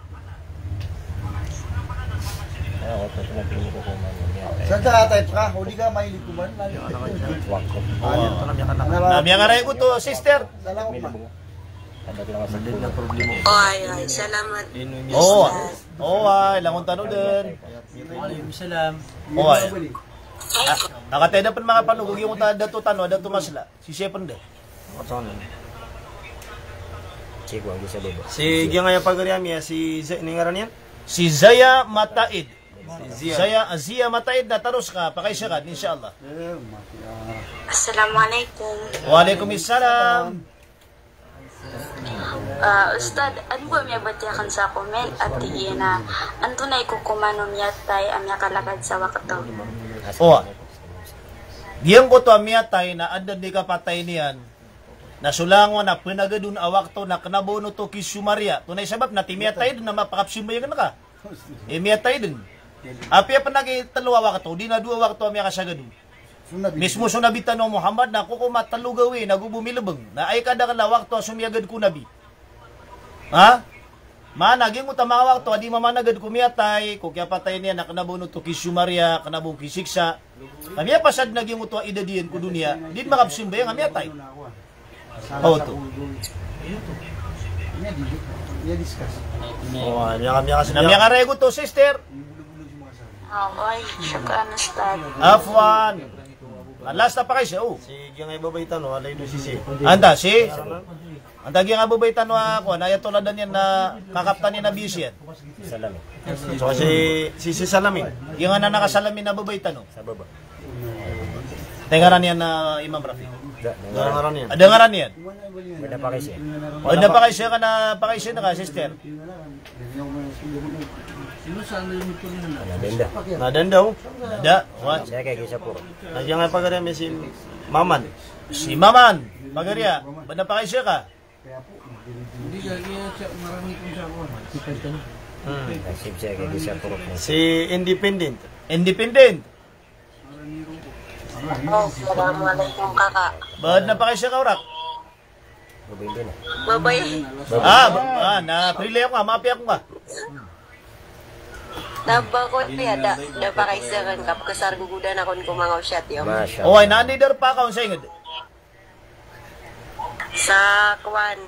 Sa da, type ka, o di ka mailikoman. Na miyakaray ko oto, sister. Salamat, ma. Oway, oway, salamat. Oway, oway, langon tano dn. Waalaikumsalam. Oway. A, a kataya da pn makapanog, giyangkoto a dato tano, a dato Masla. Si siya pn da. Sige, giyangkaya pagari ami a si Zay, ino ngaran iyan? Si Zaya Mataid. Zaya. Zaya, Zaya Mataid na taros ka, pakaiza ka, insha Allah. Assalamualaikum. Waalaikumsalam. Ah, Ustadh, ano ba miyabatiya akn sa comment a tig iyan a antonaa i kokoman o miyatay a miyakalakad sa wakto? Oway. Giyangkoto a miyatay na adn a di kapatay niyan na so langon a pnagad on a wakto na kna ba on oto kisomariya. Oto na i sabap na tig miyatay dn na mapakapsambayang ka. Eh, miyatay dn. Apiya pn a ki tlo a wakto, di na dowa a wakto a miyakasagad on. Mismo so Nabi tano a Muhammad na kokoma tlo gawii na go bo milbng. Na aya kadakl a wakto a somiyagad ko Nabi. Ha? Maana giyangkoto a manga wakto a di mamanagad ko miyatay, ko kiyapatay niyan na kna ba on oto kisomariya, kna ba on kisiksa. Ka miyapasad na giyangkoto a idad iyan ko doniya, di dn makapsambayang a miyatay. Oto. Oway, miyaka-, miyaka-, na miyakaray ko oto, sister. Oway, shukran, Ustadh. Afwan. Last a pakaiza, o. Si giyangkai a babay tano, alay do sisi. Anda, si? Anda giyangkai a babay tano a, kuwan, aya toladan iyan na kakaptan iyan a biyas iyan. Salamin. So, si, si, si Salamin. Giyangkanan a Salamin a babay tano. Sa baba. Anda ngaran iyan a Imam Rafi? Da, da ngaran iyan. Anda ngaran iyan? Anda pakaiza. Anda pakaiza ka na pakaiza na ka, sister. Na danda. Na danda, o. Da, wa. Saya kaya gisa puro. Na giyangkai a pagari ami si Maman. Si Maman. Pagari a, anda pakaiza ka? Hmm. Si independent. Independent. Assalamualaikum, kaka. Ba adn a pakaiza ka, orak? Babay. Ah, ba-, ah, na prilay ako nga, maapiya ako nga. Na ba ko, ya, da, da pakaiza ka, kap, kasar gugudan ako ko manga osyat iyo. Masha Allah. Oway, na anda i darpa ka on sa ingd? Sa kuwan.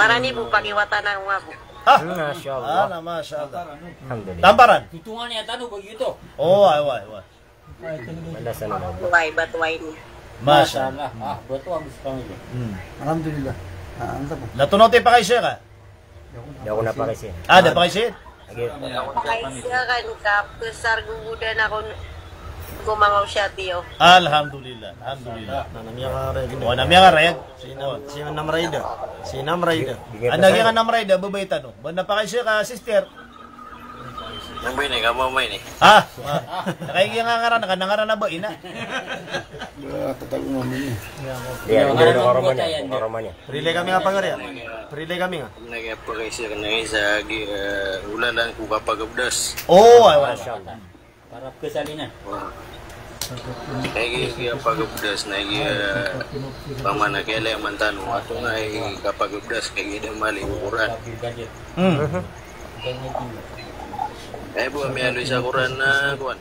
Marani bo, pakiwatan ako nga bo. Ah! Masha Allah. Ah, na, masha Allah. Alhamdulillah. Tamparan? Tutungan iyan tano ba giyoto? O, ay, ay, ay. Batuway, Batuway ni. Masha Allah. Ah, beto ang gusto kami. Hmm. Alhamdulillah. Ah, ano po? Na tono te pakaiza ka? Di ako na pakaiza. Ah, da pakaiza? Lagi. Pakaiza kan ka, pesar gugudan ako n-, gumangaw siya, tiyo. Alhamdulillah, alhamdulillah. Na, na miyakarayag. O, na miyakarayag. Si Nam-, si Nam Raida. Si Nam Raida. Ana, giya nga Nam Raida, babay tano. Ba na pakaiza ka, sister? Yang ba ini, kamu ba ini? Ah, ah. Kaya giya nga ngaran ka, na ngaran na ba, ina? Ba, tatago naman niya. Di, di, di, di, karoma niya, karoma niya. Prilay kami nga pagari, ah. Prilay kami nga. Nagpakaiza ka na isa, gi-, eh, ulalan ko kapagabdas. Oh, ay, ay. Masha Allah. Para pkesali na. Wah. Kaya gi-, gi-, kapagabdas na gi-, eh, pamana kaya laya man tano, ato na i kapagabdas, kaya gi-, da mali ko Quran. Hmm. Ay, bo, miyaaloy sa Quran na, kuwan.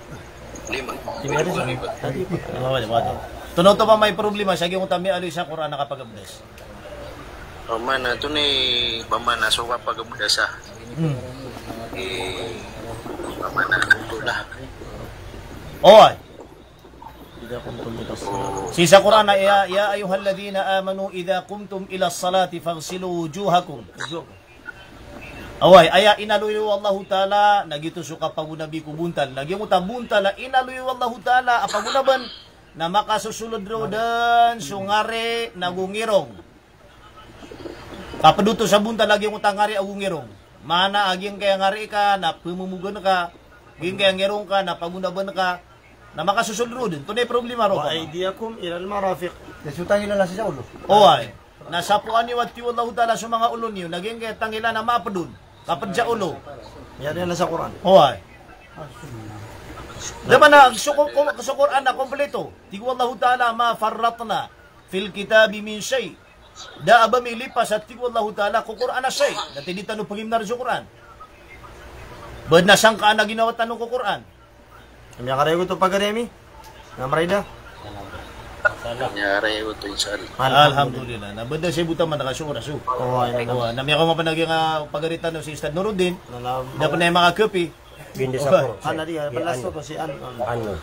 Lima. Lima rin. Lima rin. Lima rin. Tono to pa may problema sa giyangkoto a miyaaloy sa Quran na kapagabdas. Pamana to ni, pamana so kapagabdas a. Hmm. Eh, pamana to la. Oway. Sii sa Quran na, "Ya, ya ayyuhalladhina amanu idha qumtum ila salati faghsilu wujuhakum." Oway, aya inaloy o Allahu Ta'ala, na giyoto so kapagonabi ko bontal. Na giyangkoto a bontal a inaloy o Allahu Ta'ala a pagonaban, na makasosolod roo dn so ngari nago ngirong. Kapd oto sa bontal a giyangkoto a ngari ago ngirong. Maana a giyangkaya ngari ka na pmomogan ka, giyangkaya ngirong ka na pagonaban ka, na makasosolod roo dn. Antonaa i problema roo? Wa aydiyakum ilal marafiq. Na so tangila na sii sa olo. Oway. Na sapoan iyo a tig o Allahu Ta'ala so manga olo niyo, na giyangkaya tangila na maapd on. Kapd sa olo. Aya na sa Quran. Oway. Da man a so, ko-, ko-, so Quran na kompleto. Tig o Allahu Ta'ala, "Ma farratna fil kitabi min shay'." Da a ba milipas a tig o Allahu Ta'ala ko Quran a shay'. Da a di tano pagimnar so Quran. Bad na sangkaan a ginawa tano ko Quran. Miyakarayag oto pagari ami. Nam Raida. Miyakarayag oto, insha Allah. Alhamdulillah. Na bad na sii bo taman ka so oras o. Oway, oway. Na miyakaoma pn a giya nga pagari tano si Ustadh Nuruddin. Na, na, da pn a makakopi. Bindi sa Quran. Ana di, ah, last oto si An-, An-, Anu.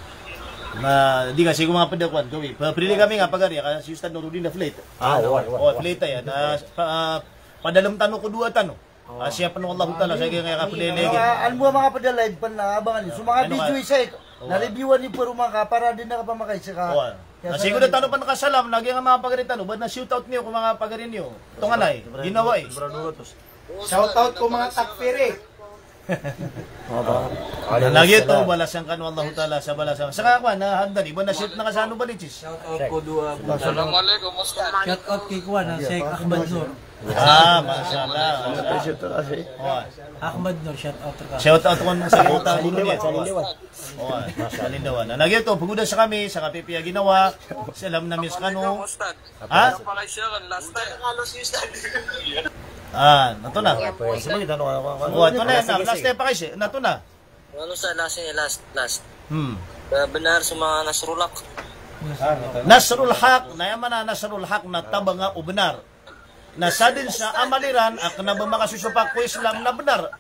Na di ka sii ko manga pd a kowan, gawii. Pa-, prilay kami nga pagari, ka si Ustadh Nuruddin na flight. Ah, oway, oway. O, flight aya. Na, pa-, ah, padalm tano ko dowa tano. Ah, siya pn o Allahu Ta'ala, sa giya nga kapagari. Ah, ano ba manga pd a live pn na abangan iyo? So manga video isa ito. Na reviewan iyo paro manga para di na kapamakaisa ka. Oway. Na sii ko da tano pn kasalam, na giya nga manga pagari tano, bad na shout out niyo ko manga pagari niyo. Tonganay, ginawai. Shout out ko manga takfiri. Na lagid oto, balasan kano o Allahu Ta'ala sa balasan. Saka kowan, na handani, ba na shout na ka sa ano ba, Lichis? Shout out ko dowa. Assalamualaikum, Ustadh. Shout out kay kowan, na Sheikh Ahmad Nur. Ah, masha Allah. Oway. Ahmad Nur, shout out ka. Shout out ko sa iyo, tago niyo. Oway. Sa Lindawan. Na lagid oto, pagodas kami sa kapipiya ginawa. Salam na miss kano. Ha? Ah, na oto na. Oway, oto na, last na pakaiza. Na oto na. Ano sa last niya, last, last. Hmm. Eh, bnar so manga Nasrul Haq. Nasrul Haq, na aya maana a Nasrul Haq na tabanga o bnar. Na sadn sa amal iran a kna ba makasosopak ko Islam na bnar.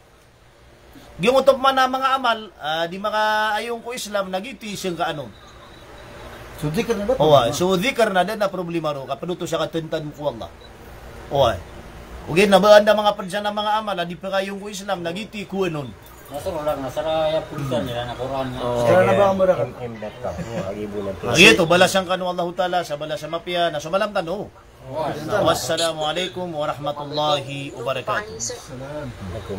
Giyoto pman a manga amal, ah, di makaayong ko Islam na giyoto i sangkaan on. So dhikr na da. Oway, so dhikr na da na problema roo. Kapd oto sa katantad ko Allah. Oway. Ogaid na ba anda manga pd sa manga amal a di pakaayong ko Islam na giyoto i kowan on. Nasrul Haq, na sara aya pulsa nila na Quran na. Sara na ba ang barakat? M M dot com. Oway, agi bo na. Agi oto, balasan kano o Allahu Ta'ala sa balasan mapiya, na so malam tano. Wassalamualaikum warahmatullahi wabarakatuh. Assalamualaikum.